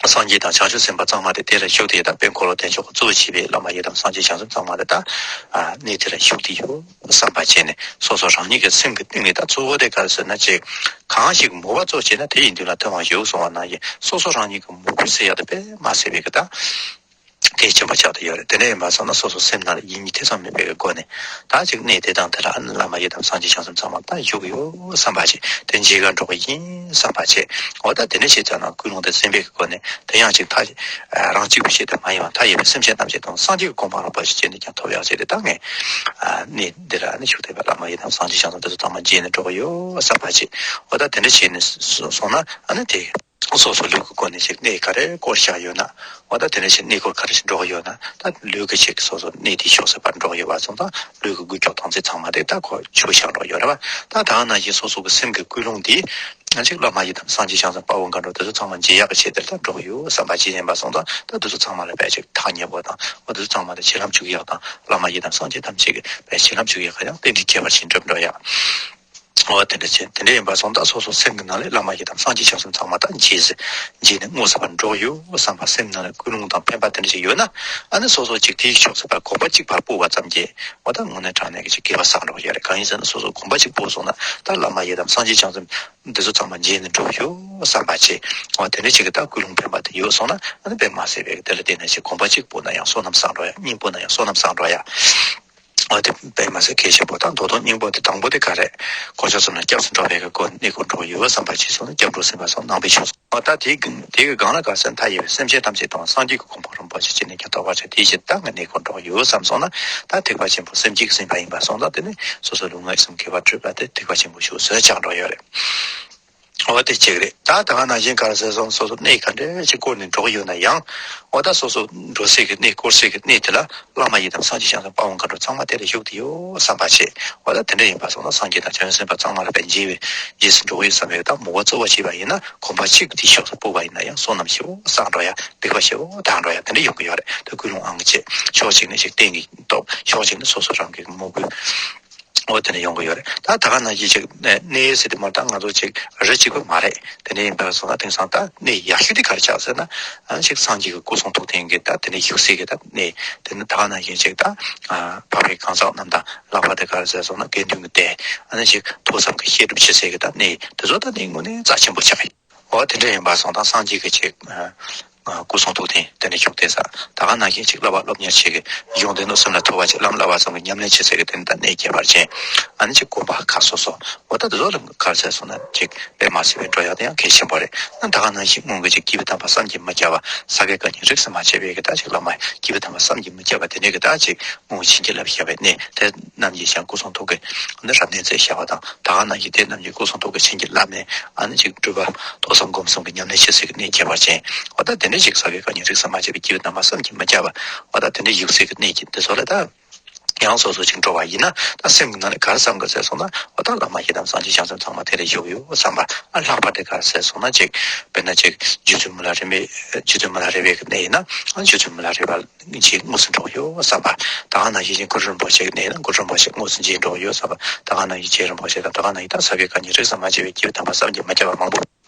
སངས་རྒྱས་དང་བྱང་ཆུབ་སེམས་དཔའ་གཙང་མ་དེ་དེ་ལ་བཞུགས་ཏེ་ད་དཔལ་འཁོར་ལོ་བདེ་མཆོག་གི་གཙོ་བོ་བྱས་པའི་བླ་མ་ཡི་དམ་སངས་རྒྱས་བྱང་སེམས་གཙང་མ་དེ་ད་གནས་དེ་ལ་བཞུགས་ཏེ་ཡོད་བསམ་པ་བྱས་ནས་སོ་སོ་རང་ཉིད་ཀྱི་སེམས་ཀྱི་གཏིང་ནས་ད་གཙོ་བོ་དེ་ག་རེ་ཟེར་ན་ཅིག་གང་ཞིག་མོས་པ་གཙོ་བྱས་ན་དེ་ཡི་མདུན་ལ་ཐོན་པར་ཞུགས་གསུངས་པ་ནང་བཞིན་སོ་སོ་རང་ཉིད་ཀྱི་མོས་གུས་ཟེར་ཡག་དེ་དཔེ་མ་ཟད་པའི་གི་ད་གལ་ཆེན་པོ་ཆགས་ཏེ་ཡོད་རེད། དེ་འདྲ་ཡིན་པ་སོང་ན་སོ་སོ་སེམས་ནང་ལ་ཡིད་གཉིས་ཐེ་ཚོམ་མེད་པའི་གི་སྒོ་ནས་ད་ཅིག་གནས་དེ་དང་དེ་ལ་བླ་མ་ཡི་དམ་སངས་རྒྱས་བྱང་སེམས་གཙང་མ་ད་བཞུགས་ཡོད་བསམ་པ་བྱས་དེ་མཇལ་གར་འགྲོ་གི་ཡིན་བསམ་པ་བྱས། འོ་ད་དེ་འདྲ་བྱས་ཙང་ན་ཀུན་སློང་དེ་ཟིན་པའི་གི་སྒོ་ནས། དེ་ཡང་ཅིག་མཐའ་རང་གཅིག་པུ་ཞིག་ཏུ་མ་ཡིན་པར་མཐའ་ཡས་པའི་སེམས་ཅན་ཐམས་ཅད་དང་སངས་རྒྱས་ཀྱི་གོ་འཕང་རིན་པོ་ཆེ་ཅི་ནས་ཀྱང་ཐོབ་ཡག་ཆེད་དུ་ད་ངས་གནས་འདི་ལ་ནི་བཞུགས་བསྡད་པའི་བླ་མ་ཡི་དམ་སངས་རྒྱས་བྱང་སེམས་དེ་ཚོ་ཚང་མ་མཇལ་ནས་འགྲོ་གི་ཡོད་བསམ་པ་བྱེད། འོ་ད་དེ་འདྲ་བྱས་ནས་སོང་ན་ཨ་ནི་དེ་སོ་སོ་ལུས་ཀྱི་སྒོ་ནས་ཅིག་གནས་ག་རེ་སྐོར་བཞག་ཡོད་ན། འོ་ད་དེ་འདྲ་བྱས་གནས་སྐོར་ག་རེ་ཞིག་འགྲོ་གི་ཡོད་ན་ད་ལུས་ཀྱི་ཅིག་སོ་སོ་གནས་དེའི་ཕྱོགས་སུ་ཕར་འགྲོ་གི་ཡོད་པ་སོང་ཙང་ལུས་ཀྱི་འགུལ་སྐྱོད་དང་ཚེ་ཚང་མ་དེ་ད་ཁོ་ཆུ་བཞག་འགྲོ་ཡོད་རེད་བ། ད་ད་ནང་བཞིན་སོ་སོ་གི་སེམས་ཀྱི་ཀུན་སློང་དེ། ང་ཅིག་བླ་མ་ཡི་དམ་སངས་རྒྱས་བྱང་སེམས་དཔའ་བོ་མཁའ་འགྲོ་དེ་ཚོ་ཚང་མ་མཇལ་ཡག་གི་ཆེད་དུ་ད་འགྲོ་གི་ཡོད་བསམ་པ་ཅིག་ཡིན་པ་སོང་ཙང་ད་དེ་ཚོ་ཚང་མ་ལ་དཔེ་ཅིག་ཐག་ཉེ་པོ་དང་འོ་དེ་ཚོ་ཚང་མ་ལ་བྱིན་རླབས་འཇུག་ཡག་དང་བླ་མ་ཡི་དམ་སངས་རྒྱས་ཐམས་ཅད་ཀྱི་དཔེ་བྱིན་རླབས་འཇུག་ཡག་ག་ཡང་རྟེན་འབྲེལ་ཁྱད་པར་ཅན་འགྲུབ་འགྲོ་ཡག་འོ་དེ་འདྲ་ཅན་དེ་འདྲ་ཡིན་པ་སོང་ཙང་སོ་སོ་སེམས་ཀྱི་ནང་ལ་བླ་མ་ཡི་དམ་སངས་རྒྱས་བྱང་སེམས་ཚང་མ་ད་མཇལ་ཟེར་མཇལ་ནས་དངོས་སུ་ཕར་འགྲོ་གི་ཡོད་བསམ་པ་སེམས་ནང་ལ་ཀུན་སློང་དང་འཕེན་པ་དེ་འདྲ་ཅིག་ཡོད་ན་ཨ་ནི་སོ་སོ་ཅིག་དེའི་ཕྱོགས་སུ་ཕར་གོམ་པ་གཅིག་ཕར་སྤོ་བ་ཙམ་གྱིས་འོ་ད་དངོས་གནས་དྲང་གནས་ཀྱི་ཅིག་དགེ་བ་བསགས་འགྲོ་གི་ཡོད་རེད། གང་ཡིན་ཟེར་ན་སོ་སོ་གོམ་པ་གཅིག་སྤོ་སོང་ན་ད་བླ་མ་ཡི་དམ་སངས་རྒྱས་བྱང་སེམས། འདི་ཚོ་ཚང་མ་མཇལ་ནས་འགྲོ་ཡོད་བསམ་པ་བྱེད། འོ་དེ་འདྲ་ཞིག་གི་ད་ཀུན་སློང་འཕེན་པ་དེ་ཡོད་སོང་ན་ཨ་ནི་དཔེ་མ་ཟད་པའི་དེ་ལ་བརྟེན་ནས་ཞིག་གོམ་པ་གཅིག་སྤོ་ན་ཡང་བསོད་ནམས་བསགས་འགྲོ་ཡ། གཉིས་སྤོ་ན་ཡང་བསོད་ནམས་བསགས་འགྲོ་ཡ། འོ་དེ་དཔེ་མ་ཟད་གལ་ཆེན་པོ་དང་མདོ་དོན་སྙིང་པོ་དེ་དང་པོ་དེ་ག་རེད། དཀོན་མཆོག་གསུམ་ལ་སྐྱབས་སུ་འགྲོ་བའི་གི་སྒོ་ནས་གནས་སྐོར་འགྲོ་ཡོད་བསམ་པ་བྱེད་སོང་ན་སྐྱབས་འགྲོ་ཟིན་པ་སོགས་ནང་པའི་ཆོས་སོ། འོ་ད་དེའི་དེའི་སྒང་ལ་ག་ས་མཐའ་ཡས་པའི་སེམས་ཅན་ཐམས་ཅད་དང་སངས་རྒྱས་ཀྱི་གོ་འཕང་རིན་པོ་ཆེ་ཅི་ནས་ཀྱང་ཐོབ་པར་བྱ། དེའི་ཕྱིར་ད་ངས་གནས་སྐོར་འགྲོ་གི་ཡོད་བསམ་སོང་ན། ད་ཐེག་པ་ཆེན་པོ་སེམས་བསྐྱེད་ཀྱི་སེམས་དཔའ་ཡིན་པ་སོང་ཙང་། དེ་ནི་སོ་སོ་ལུས་ངག་ཡིད་གསུམ་གྱི་བག་གྲོས་པ་དེ་ཐེག་པ་ཆེན་པོ་ཞུགས་ཟེར་ཆགས་འགྲོ་ཡོད་རེད། འོ་དེ་གཅིག་རེད། ད་ད་ག་ནང་བཞིན་ག་རེ་ཟེར་སོང་། སོ་སོ་གནས་ག་འདྲ་ཞིག་བསྐོར་ནས་འགྲོ་གི་ཡོད་ན་ཡང་། འོ་ད་སོ་སོ་འགྲོ་སའི་གི་གནས་བསྐོར་སའི་གི་གནས་དེ་ལ་བླ་མ་ཡི་དམ་སངས་རྒྱས་བྱང་སེམས་དཔའ་བོ་མཁའ་འགྲོ་ཚང་མ་དེ་ལ་བཞུགས་ཏེ་ཡོད་བསམ་པ་བྱེད། འོ་ད་དེ་འདྲ་ཡིན་པ་སོང་ན་སངས་རྒྱས་དང་བྱང་སེམས་དཔའ་ཚང་མ་ལ་དཔེ་མཇལ་བའི་རྗེས་སུ་འགྲོ་གི་ཡོད་བསམ་པའི་ད་མོས་པ་གཙོ་བོ་བྱས་པ་ཡིན་ན། གོམ་པ་གཅིག་དེའི་ཕྱོགས་སུ་སྤོས་པ་ཡིན་ན་ཡང་བསོད་ནམས་ཞེ་པོ་བསགས་འགྲོ་ཡ། སྡིག་པ་ཞེ་པོ་དག་འགྲོ་ཡ་དེ་འདྲ་ཡོང་གི་ཡོད་རེད། ད་ཀུན་སློང་ཨང་ཀི་བྱས། ཕྱོགས་གཅིག་ནས་ཅིག་རྟེན་གྱི་སྟོབས། ཕྱོགས་གཅིག་ནས་སོ་སོ་རང་གི་མོས་གུས། འོ་དེ་ནས་ཡོང་གི་ཡོད་རེད། ད་ད་ག་ནང་བཞིན་ཅིག་གནས་ཟེར་དུས་མ་ད་ང་ཚོ་ཅིག་རི་གཅིག་པུ་མ་རེད། དེ་འདྲ་ཡིན་པ་སོང་ན་དེང་སང་ད་གནས་ཡག་ཤོས་དེ་ག་རེ་ཆགས་ཟེར་ན། ཨ་ཅིག་སངས་རྒྱས་ཀྱི་སྐུ་གསུང་ཐུགས་རྟེན་གྱི་ད་དེ་འདྲ་བཞུགས་སའི་གི་ད་གནས་དེ་ནི་ད་ག་ནང་བཞིན་ཅིག་ད་འཕགས་པའི་གང་ཟག་རྣམས་དང་། ལྷག་པར་དུ་ག་རེ་ཟེར་སོང་ན་དགེ་འདུན་གྱི་སྡེ། ཨ་ནི་ཅིག་ཐོས་བསམ་གྱི་བཤད་སྒྲུབ་བྱེད་སའི་གི་ད་གནས་དེ་ཚོ་ད་གནས་དངོས་གནས་རྩ་ཆེན་པོ་ཆགས་ཡོད། འོ་དེ་འདྲ་ཡིན་པ་སོང་ཙང་སངས་རྒྱས་ཀྱི་ཅིག་ཨ་སྐུ་གསུང་ཐུགས་རྟེན་དེ་འདྲ་བཞུགས་བསྡད་ས། ད་ག་ནང་བཞིན་ཅིག་བསླབ་པ་སློབ་གཉེར་བྱེད་ཀྱི་ཡོན་ཏན་རྣམས་སེམས་ལ་ཐོབ་པ་ཅིག་ལམ་བསླབ་པ་ཙམ་གྱི་ཉམས་ལེན་བྱེད་ས་གི་དེ་ནི་ད་གནས་ཁྱད་པར་ཅན། ཨ་ནི་ཅིག་དགོན་པ་ཁག་སོ་སོ། འོ་ད་དེ་ཚོ་ལ་ག་རེ་ཟེར་སོང་ན་ཅིག་དཔེ་མ་སྲིད་པའི་འགྲོ་ཡག་དེ་ཡང་གལ་ཆེན་པོ་རེད། ཨ་ད་ག་ནང་བཞིན་སྔོན་གྱི་ཅིག་སྐྱེས་བུ་དམ་པ་བསམ་གྱིས་མི་ཁྱབ་པ། ས་དགེ་བཀའ་རྙིང་རིས་སུ་མ་ཆད་པའི་གི་ད་ཅིག་བླ་མ་སྐྱེས་བུ་དམ་པ་བསམ་གྱིས་མི་ཁྱབ་པ་དེ་འདྲའི་གི་ད་ཅིག་སྔོན་བྱིན་གྱིས་བརླབས་བཞག་པའི་གནས་དེ་རྣམས་ཀྱིས་ཀྱང་སྐུ་གསུང་ཐུགས་ཀྱི་ནི་རབ་གནས་མཛད་བཞག་པ་དང་། ད་ག་ནང་བཞིན་དེ་རྣམས་ཀྱིས་སྐུ་གསུང་ཐུགས་ཀྱི་བྱིན་གྱིས་བརླབས་ནས། ཨ་ནི་ཅིག་སྒྲུབ་པ་ཐོས་བསམ་སྒོམ་གསུམ་གྱི་ཉམས་ལེན་བྱེད་སའི་གི་གནས་ཁྱད་པར་ཅན། འོ་ད་དེ་འདྲ་ཞིག་ས་དགེ་བཀའ་རྙིང་རིས་སུ་མ་ཆད་པའི་སྐྱེས་བུ་དམ་པ་བསམ་གྱིས་མི་ཁྱབ་པ། འོ་ད་དེ་འདྲ་བཞུགས་སའི་གི་གནས་ཀྱི་འདི་ཚོ་ལ་ད་ཡང་སོ་སོ་ཅིག་འགྲོ་བ་ཡིན་ན། ད་སེམས་ཀྱི་ནང་ནས་ག་རེ་བསམ་དགོས་ཟེར་སོང་ན། འོ་ད་བླ་མ་ཡི་དམ་སངས་རྒྱས་བྱང་སེམས་ཚང་མ་དེ་ལ་བཞུགས་ཡོད་བསམ་པ། ཨ་ལྷག་པར་དུ་ག་རེ་ཟེར་སོང་ན་ཅིག་དཔེར་ན་ཅིག་རྗེ་བཙུན་མི་ལ་རས་པའི་རྗེ་བཙུན་མི་ལ་རས་པའི་གི་གནས་ཡིན་ན། ཨ་རྗེ་བཙུན་མི་ལ་རས་པ་མཇལ་དངོས་སུ་འགྲོ་གི་ཡོད་བསམ་པ། ད་ག་ནང་བཞིན་གུ་རུ་རིན་པོ་ཆེ་གི་གནས་ན་གུ་རུ་རིན་པོ་ཆེ་དངོས་སུ་མཇལ་འགྲོ་གི་ཡོད་བསམ་པ། ད་ག་ནང་བཞིན་རྗེ་རིན་པོ་ཆེ་དང་། ད་ག་ནང་བཞིན་ད་ས་དགེ་བཀའ་རྙིང་རིས་སུ་མ་ཆད་པའི་སྐྱེས་བུ་དམ་པ་བསམ་གྱིས་མི་ཁྱབ་པ་མང་པོ།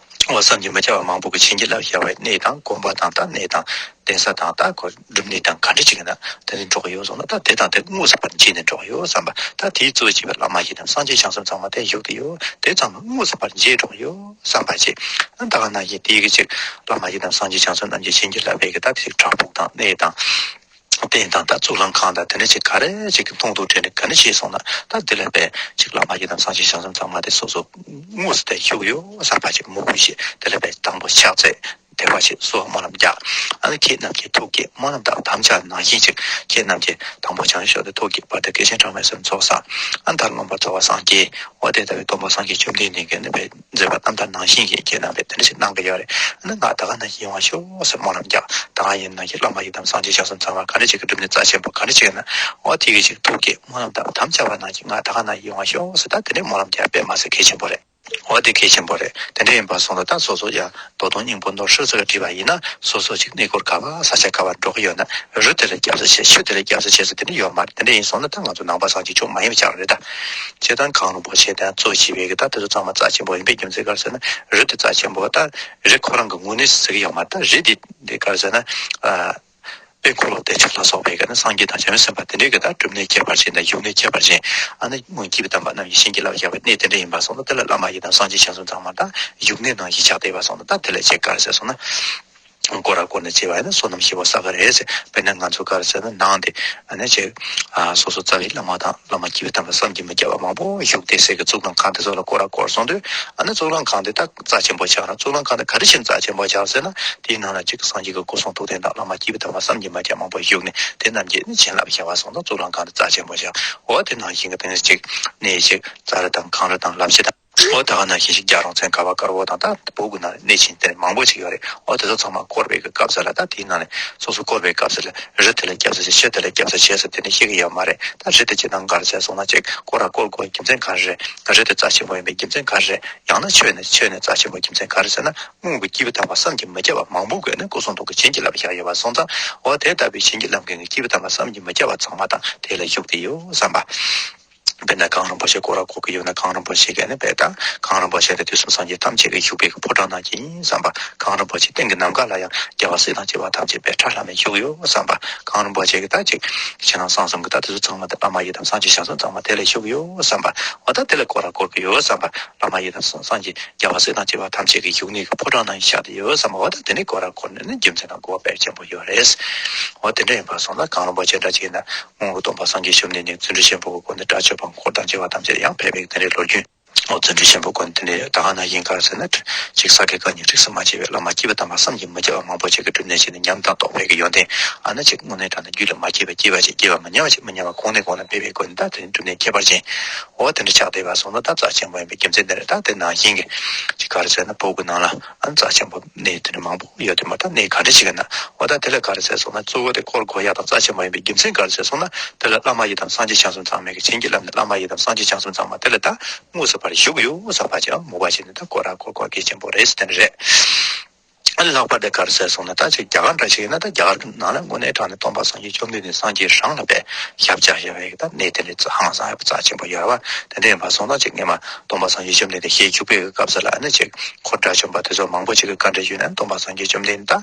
འོ་བསམ་གྱིས་མི་ཁྱབ་པ་མང་པོ་གིས་བྱིན་གྱིས་བརླབས་བཞག་པའི་གནས་དང་། དགོན་པ་དང་། ད་གནས་དང་གདན་ས་དང་། ད་ཁོ་སྒྲུབ་གནས་དང་ག་འདྲ་ཅིག་ཡིན་ན་དེ་ནས་འགྲོ་གི་ཡོད་སོང་ན། ད་དེ་དང་དེ་དངོས་སུ་ཕར་མཇལ་ནས་འགྲོ་གི་ཡོད་བསམ་པ། ད་དེའི་གཙོ་བྱས་པའི་བླ་མ་ཡི་དམ་སངས་རྒྱས་བྱང་སེམས་ཚང་མ་དེ་བཞུགས་ཏེ་ཡོད། དེ་ཚང་མ་དངོས་སུ་ཕར་མཇལ་འགྲོ་གི་ཡོད་བསམ་པ་བྱེད། ད་ག་ནང་བཞིན་དེའི་གི་ཅིག་བླ་མ་ཡི་དམ་སངས་རྒྱས་བྱང་སེམས་རྣམས་ཀྱིས་བྱིན་གྱིས་བརླབས་པའི་གི་ད་ཅིག་བྲག་ཕུག་དང་གནས་དང་། རྟེན་དང་། ད་གཙུག་ལག་ཁང་དང་དེ་འདྲ་ཅིག་ག་རེ་ཅིག་གི་མཐོང་ཐོས་དྲན་རེག་ག་འདྲ་བྱས་སོང་ན། ད་དེ་ལ་དཔེ་ཅིག་བླ་མ་ཡི་དམ་སངས་རྒྱས་བྱང་སེམས་ཚང་མ་དེ་སོ་སོ་དངོས་སུ་དེ་བཞུགས་ཡོད་བསམ་པ་ཅིག་མོས་གུས་བྱེད། དེ་ལ་དཔེ་དང་པོ་ཕྱག་འཚལ། དད་པ་བྱེད། གསོལ་བ་སྨོན་ལམ་རྒྱག། ཨ་ནི་ཁྱེད་རྣམས་ཀྱི་ཐུགས་བསྐྱེད་སྨོན་ལམ་དང་དམ་བཅའ་ནང་བཞིན་ཅིག་ཁྱེད་རྣམས་ཀྱི་དང་པོ་བྱང་ཆུབ་ཏུ་ཐུགས་བསྐྱེད། བར་དུ་བསྐྱེད་ཆེན་གྲངས་མེད་གསུམ་ཚོགས་བསགས། ཨ་ནི་མཐར་མངོན་པར་རྫོགས་པར་སངས་རྒྱས། འོ་དེ་ལྟ་བུའི་སྟོན་པ་སངས་རྒྱས་བཅོམ་ལྡན་འདས་ཀྱིས་ནི་དཔེ་མཛད་པ་རྣམ་ཐར་ནང་བཞིན་གྱི་ཁྱེད་རྣམས་ལ་དེ་འདྲ་ཞིག་གནང་གི་ཡོད་རེད། ཨ་ནི་ང་ད་ག་ནང་བཞིན་ཡོང་བར་ཤོག་ཟེར་སྨོན་ལམ་རྒྱག། ད་ག་ཡིན་ན་ཞིག་བླ་མ་ཡི་དམ་སངས་རྒྱས་བྱང་སེམས་ཚང་མ་ག་འདྲ་ཞིག་གི་སྒྲུབ་གནས་རྩ་ཆེན་པོ་ག་འདྲ་ཞིག་ཡིན་ན། འོ་དེ་གི་ཞིག་ཐུགས་བསྐྱེད་སྨོན་ལམ་དང་དམ་བཅའ་བ་ནང་བཞིན་ང་ད་ག་ནང་བཞིན་ཡོང་བར་ཤོག་ཟེར། ད་དེ་འདྲའི་སྨོན་ལམ་རྒྱག་དཔེ་མ་ཟད་གལ་ཆེན་པོ་རེད། འོ་དེ་གལ་ཆེན་པོ་རེད། དེ་འདྲ་ཡིན་པ་སོང་ཙང་ད་སོ་སོ་ཡ་ད་དུང་སྙིང་པོ་མདོར་བསྡུས་ཙམ་བྲིས་པ་ཡིན་ན། སོ་སོ་ཅིག་གནས་སྐོར་ག་པ་ས་ཆ་ག་པར་འགྲོ་གི་ཡོད་ན། རི་དེ་ལ་སྐྱབས་སུ་མཆི། ཆུ་དེ་ལ་སྐྱབས་སུ་མཆི་ཟེར་དེ་འདྲ་ཡོད་མ་རེད། དེ་འདྲ་ཡིན་སོང་ན་ད་ང་ཚོ་ནང་པ་སངས་རྒྱས་ཆོས་མ་ཡིན་པ་ཆགས་རེད་ད། སྤྱིར་བཏང་གངས་རིན་པོ་ཆེ་དང་གཙོ་བྱས་པའི་གི་ད་དེ་ཚོ་ཚང་མ་རྩ་ཆེན་པོ་ཡིན་པའི་རྒྱུ་མཚན་ག་རེ་ཟེར་ན། རི་དེ་རྩ་ཆེན་པོ། ད་རི་ཁོ་རང་གི་དངོས་གནས་ཟེར་གི་ཡོད་མ་རེད། ད་རི་དེ་དེ་ག་རེ་ཟེར་ན། ཨ། དཔལ་འཁོར་ལོ་བདེ་མཆོག་ལ་སོགས་པའི་གི་ནི་སངས་རྒྱས་དང་བྱང་སེམས་དཔའ་དེ་འདྲའི་གི་ད་སྒྲུབ་གནས་ཁྱད་པར་ཅན་དང་བཞུགས་གནས་ཁྱད་པར་ཅན། ཨ་ནི་སྔོན་སྐྱེས་བུ་དམ་པ་རྣམས་ཀྱིས་བྱིན་གྱིས་བརླབས་བཞག་པའི་གནས་དེ་འདྲ་ཡིན་པ་སོང་ན། དེ་ལ་བླ་མ་ཡི་དམ་སངས་རྒྱས་བྱང་སེམས་ཚང་མ་ད་བཞུགས་གནས་ནང་བཞིན་ཆགས་བསྡད་པ་སོང་ན། ད་དེ་ལ་ཅིག་ག་རེ་ཟེར་སོང་ན། སྐོར་ར་བསྐོར་ནས་བྱས་པ་ཡིན་ན་བསོད་ནམས་ཞེ་པོ་བསགས་ཀྱི་རེད་ཟེར། དཔེར་ན་ང་ཚོ་ག་རེ་ཟེར་ན་ནང་དེ། ཨ་ནི་ཅིག་ཨ་སོ་སོ་རྩ་བའི་བླ་མ་དང་བླ་མ་སྐྱེས་བུ་དམ་པ་བསམ་གྱིས་མི་ཁྱབ་པ་མང་པོ་བཞུགས་བསྡད་སའི་གི་གཙུག་ལག་ཁང་དེ་ཚོ་ལ་སྐོར་ར་བསྐོར་སོང་དུས། ཨ་ནི་གཙུག་ལག་ཁང་དེ་ད་རྩ་ཆེན་པོ་ཆགས་ར། གཙུག་ལག་ཁང་དེ་ག་རེ་བྱས་ནས་རྩ་ཆེན་པོ་ཆགས་ཟེར་ན། དེའི་ནང་ལ་ཅིག་སངས་རྒྱས་ཀྱི་སྐུ་གསུང་ཐུགས་རྟེན་དང་བླ་མ་སྐྱེས་བུ་དམ་པ་བསམ་གྱིས་མི་ཁྱབ་མང་པོ་བཞུགས་ནས། དེ་རྣམས་ཀྱིས་ནི་བྱིན་རླབས་བྱས་པ་སོང་ཙང་གཙུག་ལག་ཁང་དེ་རྩ་ཆེན་པོ་ཆགས། འོ་དེ་ནང་བཞིན་གྱི་དེ་ནས་ཅིག་གནས་ཅིག་ཙཱ་རི་དང་གངས་རི་དང་ལབ་ཅི་དང་། འོ་ད་ག་ནང་བཞིན་ཞིག་རྒྱལ་རོང་ཚན་ག་བ་དཀར་པོ་དང་ད་བོད་ཀྱི་ནང་གནས་ཆེན་དེ་མང་པོ་ཞིག་ཡོད་རེད། འོ་དེ་ཚོ་ཚང་མ་བསྐོར་བའི་གི་སྐབས་སུ་ལ། ད་དེའི་ནང་ནས་སོ་སོ་བསྐོར་བའི་སྐབས་སུ་ལ་རི་དེ་ལ་སྐྱབས་སུ་མཆི། ཆུ་དེ་ལ་སྐྱབས་སུ་མཆི་ཟེར་དེ་ནི་བཤད་གི་ཡོད་མ་རེད། ད་རི་དེ་ཅི་ནང་ག་རེ་བྱས་སོང་ན། ཅིག་སྐོར་ར་བསྐོར་དགོས་རྒྱུ་མཚན་ག་རེ་རེད། རི་དེ་རྩ་ཆེན་པོ་ཡིན་པའི་རྒྱུ་མཚན་ག་རེ་རེད། ཡང་ན་ཆུ་ནི་ཆུ་ནི་རྩ་ཆེན་པོ་རྒྱུ་མཚན་ག་རེ་ཟེར་ན། སྔོན་གྱི་སྐྱེས་བུ་དམ་པ་བསམ་གྱིས་མི་ཁྱབ་པ་མང་པོ་གིས་ནི་སྐུ་གསུང་ཐུགས་ཀྱི་བྱིན་གྱིས་བརླབས་བཞག་ཡོད་པ་སོང་ཙང་། འོ་དེ་ལྟ་བུའི་བྱིན་གྱིས་བརླབས་མཁན་གྱི་སྐྱེས་བུ་དམ་པ་བསམ་གྱིས་མི་ཁྱབ་པ་ཚང་མ་ད་དེ་ལ་བཞུགས་ཏེ་ཡོད་བསམ་པ། དཔེར་ན་གངས་རིན་པོ་ཆེ་སྐོར་ར་བསྐོར་གྱི་ཡོད་ན། གངས་རིན་པོ་ཆེ་གིས་ནི་དཔེ་ད་གངས་རིན་པོ་ཆེ་དེ་དུས་གསུམ་སངས་རྒྱས་ཐམས་ཅད་ཀྱི་བཞུགས་པའི་གི་ཕོ་བྲང་ནང་བཞིན་ཡིན་བསམ་པ། གངས་རིན་པོ་ཆེ་སྟེང་གི་ནམ་མཁའ་ལ་ཡང་རྒྱལ་བ་སྲས་དང་བཅས་པ་ཐམས་ཅད་དཔེ་ཁྲ་ལྷམ་མེ་བཞུགས་ཡོད་བསམ་པ། གངས་རིན་པོ་ཆེ་གི་ད་ཅིག་ཕྱི་ནང་གསང་གསུམ་གྱི་ད་དེ་ཚོ་ཚང་མ་དེ་བླ་མ་ཡི་དམ་སངས་རྒྱས་བྱང་སེམས་ཚང་མ་དེ་ལ་བཞུགས་ཡོད་བསམ་པ། འོ་ད་དེ་ལ་སྐོར་ར་བསྐོར་གྱི་ཡོད་བསམ་པ། བླ་མ་ཡི་དམ་སངས་རྒྱས་རྒྱལ་བ་སྲས་དང་བཅས་པ་ཐམས་ཅད་ཀྱི་བཞུགས་གནས་ཀྱི་ཕོ་བྲང་ནང་བཞིན་ཆགས་ཏེ་ཡོད་བསམ་པ། འོ་ད་དེ་ནི་སྐོར་ར་བསྐོར་ནས་ནི་རྒྱུ་མཚན་དང་གོ་བ་དཔེ་ཆེན་པོ་ཡོད་རེད། འོ་དེ་འདྲ་ཡིན་པ་སོང་ན་གངས་རིན་པོ་ཆེ་འདྲ་ཅིག་ཡིན་ན། སྔོན་གྱི་སྟོན་པ་སངས་རྒྱས་བཅོམ་ལྡན་འདས་བརྩོན་འགྲུས་ཆེན་པོ་གི་སྒོ་ནས་དགྲ་བཅོམ་པ་འཁོར་དང་བཅས་པ་ཐམས་ཅད་ཡང་ཕེབས་པའི་དེ་འདྲའི་ལོ་རྒྱུས། ཨོ་བརྩོན་འགྲུས་ཆེན་པོ་སྒོ་ནས་དེ་འདྲའི་ད་ག་ནང་བཞིན་ག་རེ་ཟེར་ན། ཅིག་ས་དགེ་བཀའ་རྙིང་རིས་སུ་མ་ཆད་པའི་བླ་མ་སྐྱེས་པ་དམ་པ་བསམ་གྱིས་མི་ཁྱབ་པ་མང་པོ་ཅིག་གི་སྒྲུབ་གནས་བྱས་ནས་ཉམས་དང་རྟོགས་པའི་གི་ཡོན་ཏན། ཨ་ནི་ཅིག་དངོས་གནས་དྲང་གནས་རྒྱུད་ལ་མ་སྐྱེས་པའི་སྐྱེས་པ་ཅིག་སྐྱེས་པ་མི་ཉམས་པ་ཅིག་མི་ཉམས་པ་གོང་ནས་གོང་ལ་འཕེལ་བའི་སྒོ་ནས་ད་དེ་ནི་སྒྲུབ་གནས་ཁྱད་པར་ཅན། འོ་དེ་འདྲ་ཆགས་བསྡད་པ་སོང་ན་ད་རྩ་ཆེན་པོ་ཡིན་པའི་རྒྱུ་མཚན་དེ་རེད། ད་དེ་ནང་བཞིན་གྱི་ཅིག་ག་རེ་ཟེར་ན། བོད་ཀྱི་ནང་ལ་ཨ་ནི་རྩ་ཆེན་པོ་གནས་དེ་འདྲ་མང་པོ་ཡོད་དེ་མ་ད་གནས་ག་འདྲ་ཞིག་ཡིན་ན། འོ་ད་དེ་ལ་ག་རེ་ཟེར་སོང་ན། གཙོ་བོ་དེ་སྐོར་དགོས་ཡག་དང་རྩ་ཆེན་པོ་ཡིན་པའི་རྒྱུ་མཚན་ག་རེ་ཟེར་སོང་ན། དེ་ལ་བླ་མ་ཡི་དམ་སངས་རྒྱས་བྱང་སེམས་ཚང་མས་ཀྱི་བྱིན་གྱིས་བརླབས་ནས། བླ་མ་ཡི་དམ་སངས་རྒྱས་བྱང་སེམས་ཚང་མ་དེ་ལ་ད་དངོས་སུ་ཕར་བཞུགས་ཡོད་བསམ་པ་ཅིག་མོས་པ་བྱས་ནས་ད་སྐོར་ར་སྐོར་སྐོར་གལ་ཆེན་པོ་རེད་ཟེར་དེ་འདྲ་རེད། ཨ་ལྷག་པར་དུ་ག་རེ་ཟེར་སོང་ན། ད་ཅིག་རྒྱ་གར་འདྲ་ཞིག་ཡིན་ན། ད་རྒྱ་གར་གྱི་ནང་ལ་དངོས་གནས་དྲང་གནས་སྟོན་པ་སངས་རྒྱས་བཅོམ་ལྡན་འདས་སངས་རྒྱས་རང་ལ་དཔེ་ཞབས་བཅགས་བཞག་པའི་ད་གནས་དེ་འདྲའི་ཧང་སང་ཡག་པོ་རྩ་ཆེན་པོ་ཡོད་རེད་བ། དེ་འདྲ་ཡིན་པ་སོང་ན་ཅིག་སྔས་མ་སྟོན་པ་སངས་རྒྱས་བཅོམ་ལྡན་འདས་ཞལ་བཞུགས་པའི་སྐབས་སུ་ལ་ཨ་ནི་ཅིག་འཁོར་དགྲ་བཅོམ་པ་དེ་ཚོ་མང་པོ་ཅིག་གིས་བཀའ་འདྲི་ཞུས་ན། སྟོན་པ་སངས་རྒྱས་བཅོམ་ལྡན་འདས་ད་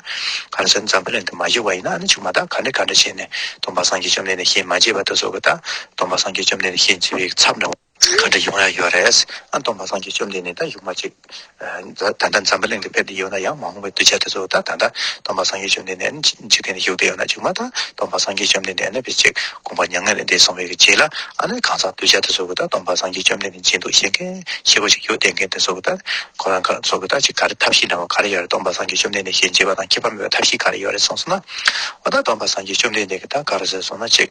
ག་རེ་ཟེར་ན། འཛམ་བུ་གླིང་དུ་མ་བཞུགས་པ་ཡིན་ན། ཨ་ནི་ཅིག་མ་ད་ག་འདྲ་ག་འདྲ་བྱས་ནས་སྟོན་པ་སངས་རྒྱས་བཅོམ་ལྡན་འདས་ཞལ་མ་མཇལ་བ་དེ་ཚོ་གིས་ད་སྟོན་པ་སངས་རྒྱས་བཅོམ་ལྡན་འདས་ཞལ་མཇལ་བའི་ཚབ་འདྲ་བོ་ག་འདྲ་ཡོང་ཡ་ཡོད་རེད། ཨ་སྟོན་པ་སངས་རྒྱས་བཅོམ་ལྡན་འདས་ད་གཞུག་མ་ཅིག་ད་ད་ལྟ་འཛམ་བུ་གླིང་དུ་ཕེབས་ཏེ་ཡོད་ན་ཡང་། མ་འོངས་པའི་གདུལ་བྱ་དེ་ཚོ་ད་ད་ལྟ་སྟོན་པ་སངས་རྒྱས་བཅོམ་ལྡན་འདས་ཨ་ནི་འཇིག་རྟེན་དུ་བཞུགས་ཏེ་ཡོད་ན། མཇུག་མ་ད་སྟོན་པ་སངས་རྒྱས་བཅོམ་ལྡན་འདས་ཨ་ནི་ཕྱིར་ཅིག་དགོངས་པ་མྱ་ངན་ལས་འདས་སོང་བའི་རྗེས་ལ། ཨ་ནི་གང་ཟག་གདུལ་བྱ་དེ་ཚོ་གིས་ད་སྟོན་པ་སངས་རྒྱས་བཅོམ་ལྡན་འདས་མཇལ་འདོད་བྱེད་མཁན་ཤེས་པོ་ཅིག་ཡོད་བསྡད་མཁན་དེ་ཚོ་གིས་ད་ཁོ་རང་ཁ་ཚོ་གིས་ད་ཅིག་ག་རེ་ཐབས་ཤེས་འདྲ་བོ་ག་རེ་ཡོད་རེད། སྟོན་པ་སངས་རྒྱས་བཅོམ་ལྡན་འདས་ཞལ་མཇལ་བ་དང་ཁྱད་པར་མེད་པའི་ཐབས་ཤེས་ག་རེ་ཡོད་རེད་གསུངས་སོང་ན། འོ་ད་སྟོན་པ་སངས་རྒྱས་བཅོམ་ལྡན་འདས་ཀྱིས་ད་ག་རེ་ཟེར་སོང་ན། ཅིག་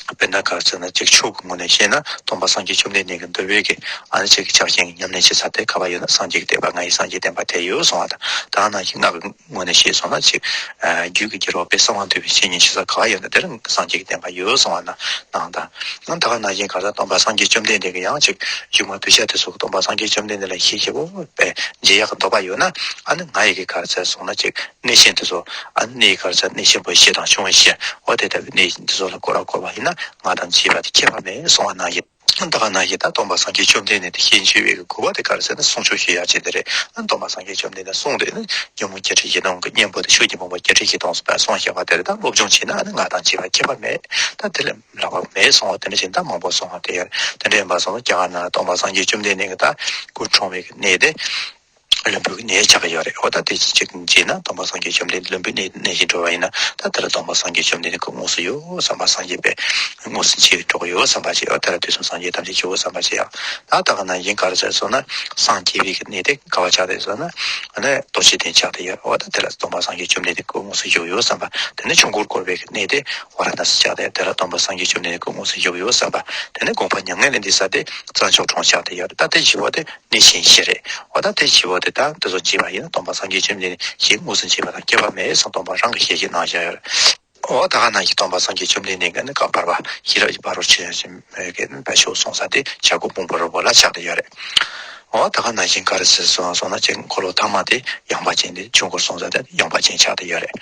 དཔེར་ན་ག་རེ་ཟེར་ན། ཅིག་ཆོས་ཀྱི་ངོས་ནས་བཤད་ན། སྟོན་པ་སངས་རྒྱས་བཅོམ་ལྡན་འདས་ཀྱི་འདུལ་བའི་གི་ཨ་ནི་ཅིག་ཕྱག་ཆེན་གྱི་ཉམས་ལེན་བྱེད་ས་དེ་ག་བ་ཡོད་ན། སངས་རྒྱས་ཀྱི་བསྟན་པ་ང་ཡི་སངས་རྒྱས་བསྟན་པ་དེར་ཡོད་གསུངས་པ་དང་། ད་ནང་བཞིན་སྔགས་ཀྱི་ངོས་ནས་བཤད་སོང་ན། ཅིག་རྒྱུད་ཀྱི་རྒྱལ་བ་དཔལ་གསང་བ་འདུས་པའི་བཤེས་གཉེན་ཞིག་ས་ག་བ་ཡོད་ན། དེར་སངས་རྒྱས་ཀྱི་བསྟན་པ་ཡོད་གསུངས་པ་ན་ནང་དང་། ད་ག་ནང་བཞིན་ག་རེ་ཟེར། སྟོན་པ་སངས་རྒྱས་བཅོམ་ལྡན་འདས་ཀྱིས་ཡང་ཅིག་གཞུག་མ་གདུལ་བྱ་དེ་ཚོ་གིས་སྟོན་པ་སངས་རྒྱས་བཅོམ་ལྡན་འདས་ལ་ཞལ་བཞེས་པོ་དཔེ་མཇལ་ཡག་གི་འདོད་པ་ཡོད་ན། ཨ་ནི་ང་ཡི་གི་ག་རེ་ཟེར་སོང་ན། ཅིག་གནས་ཆེན་དེ་ཚོ། ཨ་ནི་གནས་ག་རེ་ཟེར། གནས་ཆེན་པོ་བཞི་དང་ཆུང་བ་བཞི། འོ་དེ་ལྟ་བུའི་གནས་དེ་ཚོ་ལ་སྐོར་ར་སྐོར་བ་ཡིན་ན། ང་དང་མཇལ་བ་དེ་ཁྱད་པར་མེད་གསུངས་པ་ནང་བཞིན། ད་ག་ནང་བཞིན་ད་སྟོན་པ་སངས་རྒྱས་བཅོམ་ལྡན་འདས་དེ་ཞལ་མཇལ་བའི་དགོས་པ་དེ་ག་རེ་ཟེར་ན། གསུང་ཆོས་ཞུ་ཡག་ཆེད་དུ་རེད། ཨ་སྟོན་པ་སངས་རྒྱས་བཅོམ་ལྡན་འདས་གསུང་དེ་ནི་ཉོན་མོངས་བརྒྱད་ཁྲི་བཞི་སྟོང་གི་གཉེན་པོ་དེ། ཆོས་ཀྱི་ཕུང་པོ་བརྒྱད་ཁྲི་བཞི་སྟོང་གསུངས་པ་གསུངས་བཞག་པ་དེ་རེད། ད་སློབ་སྦྱོང་བྱས་ན་ཨ་ནི་ང་དང་མཇལ་བ་ཁྱད་པར་མེད། ད་དེ་ལས་ལྷག་པ་མེད་གསུངས་པ་དེ་འདྲ་བཞིན་ད་མང་པོ་གསུངས་པ་དེ་ཡོད་རེད། དེ་འདྲ་ཡིན་པ་སོང་ན་རྒྱ་གར་ནང་ལ་སྟོན་པ་སངས་རྒྱས་བཅོམ་ལྡན་འདས་ཀྱི་ད་སྐུ་འཁྲུངས་པའི་གནས་དེ་ལྷུན་པོའི་གནས་ཆགས་ཀྱི་ཡོད་རེད། འོ་ད་དེ་ཅིག་མཇལ་ན། སྟོན་པ་སངས་རྒྱས་བཅོམ་ལྡན་འདས་ལྷུན་པོའི་གནས་གནས་ཤིང་འགྲོ་བ་ཡིན་ན། ད་དེ་ལ་སྟོན་པ་སངས་རྒྱས་བཅོམ་ལྡན་འདས་སྐུ་དངོས་སུ་ཡོད་བསམ་པ། སངས་རྒྱས་པའི་དངོས་སུ་མཇལ་འགྲོ་གི་ཡོད་བསམ་པ་ཞིག་འོ་དེ་ལ་དུས་གསུམ་སངས་རྒྱས་ཐམས་ཅད་མཆོད་འོས་བསམ་པ་ཞིག་ཡང་། ད་ད་ག་ནང་བཞིན་ག་རེ་ཟེར་སོང་ན། སངས་རྒྱས་པའི་གནས་དེ་ག་བ་ཆགས་བསྡད་སོང་ན། ཨ་ནི་རྡོ་རྗེ་གདན་ཆགས་བསྡད་ཡོད། འོ་ད་དེ་ལ་སྟོན་པ་སངས་རྒྱས་བཅོམ་ལྡན་འདས་སྐུ་དངོས་སུ་བཞུགས་ཡོད་བསམ་པ། དེ་ནས་ཆོས་འཁོར་བསྐོར་བའི་གནས་དེ་ཝཱ་ར་ཎ་སི་ཆགས་བསྡད། དེ་ལ་སྟོན་པ་སངས་རྒྱས་བཅོམ་ལྡན་འདས་སྐུ་དངོས་སུ་བཞུགས་ཡོད་བསམ་པ། དེ་ནས་དགོངས་པ་མྱ་ངན་ལས་འདས་ས་དེ་རྩྭ་མཆོག་གྲོང་ཆགས་བསྡད་ཡོད། ད་དེ་བཞི་པོ་དེ་གནས་ཆེན་བཞི་རེད། འོ་ད་དེ་བཞི་པོ་དེ་ད་དེ་ཚོ་མཇལ་བ་ཡིན་ན། སྟོན་པ་སངས་རྒྱས་བཅོམ་ལྡན་འདས་ཞལ་དངོས་སུ་མཇལ་བ་དང་ཁྱད་པར་མེད་གསུངས། སྟོན་པ་རང་གི་ཞལ་བཞེས་གནང་བཞག་ཡོད་རེད། འོ་ད་ག་ནང་བཞིན་སྟོན་པ་སངས་རྒྱས་བཅོམ་ལྡན་འདས་ཀྱི་ནི་བཀའ་བར་པ་ཤེས་རབ་ཀྱི་ཕ་རོལ་ཕྱིན་ཅན་གྱི་དཔལ་མཆོག་གསུངས་ས་དེ་བྱ་རྒོད་ཕུང་པོའི་རི་བོ་ལ་ཆགས་བསྡད་ཡོད་རེད། འོ་ད་ག་ནང་བཞིན་ག་རེ་ཟེར་སོང་སོང་ན། ཅིག་འཁོར་ལོ་ཐ་མ་དེ་ཡངས་པ་ཅན་དེ། ཆོས་འཁོར་སོང་ས་དེ་ཡངས་པ་ཅན་ཆགས་བསྡད་ཡོད་རེད།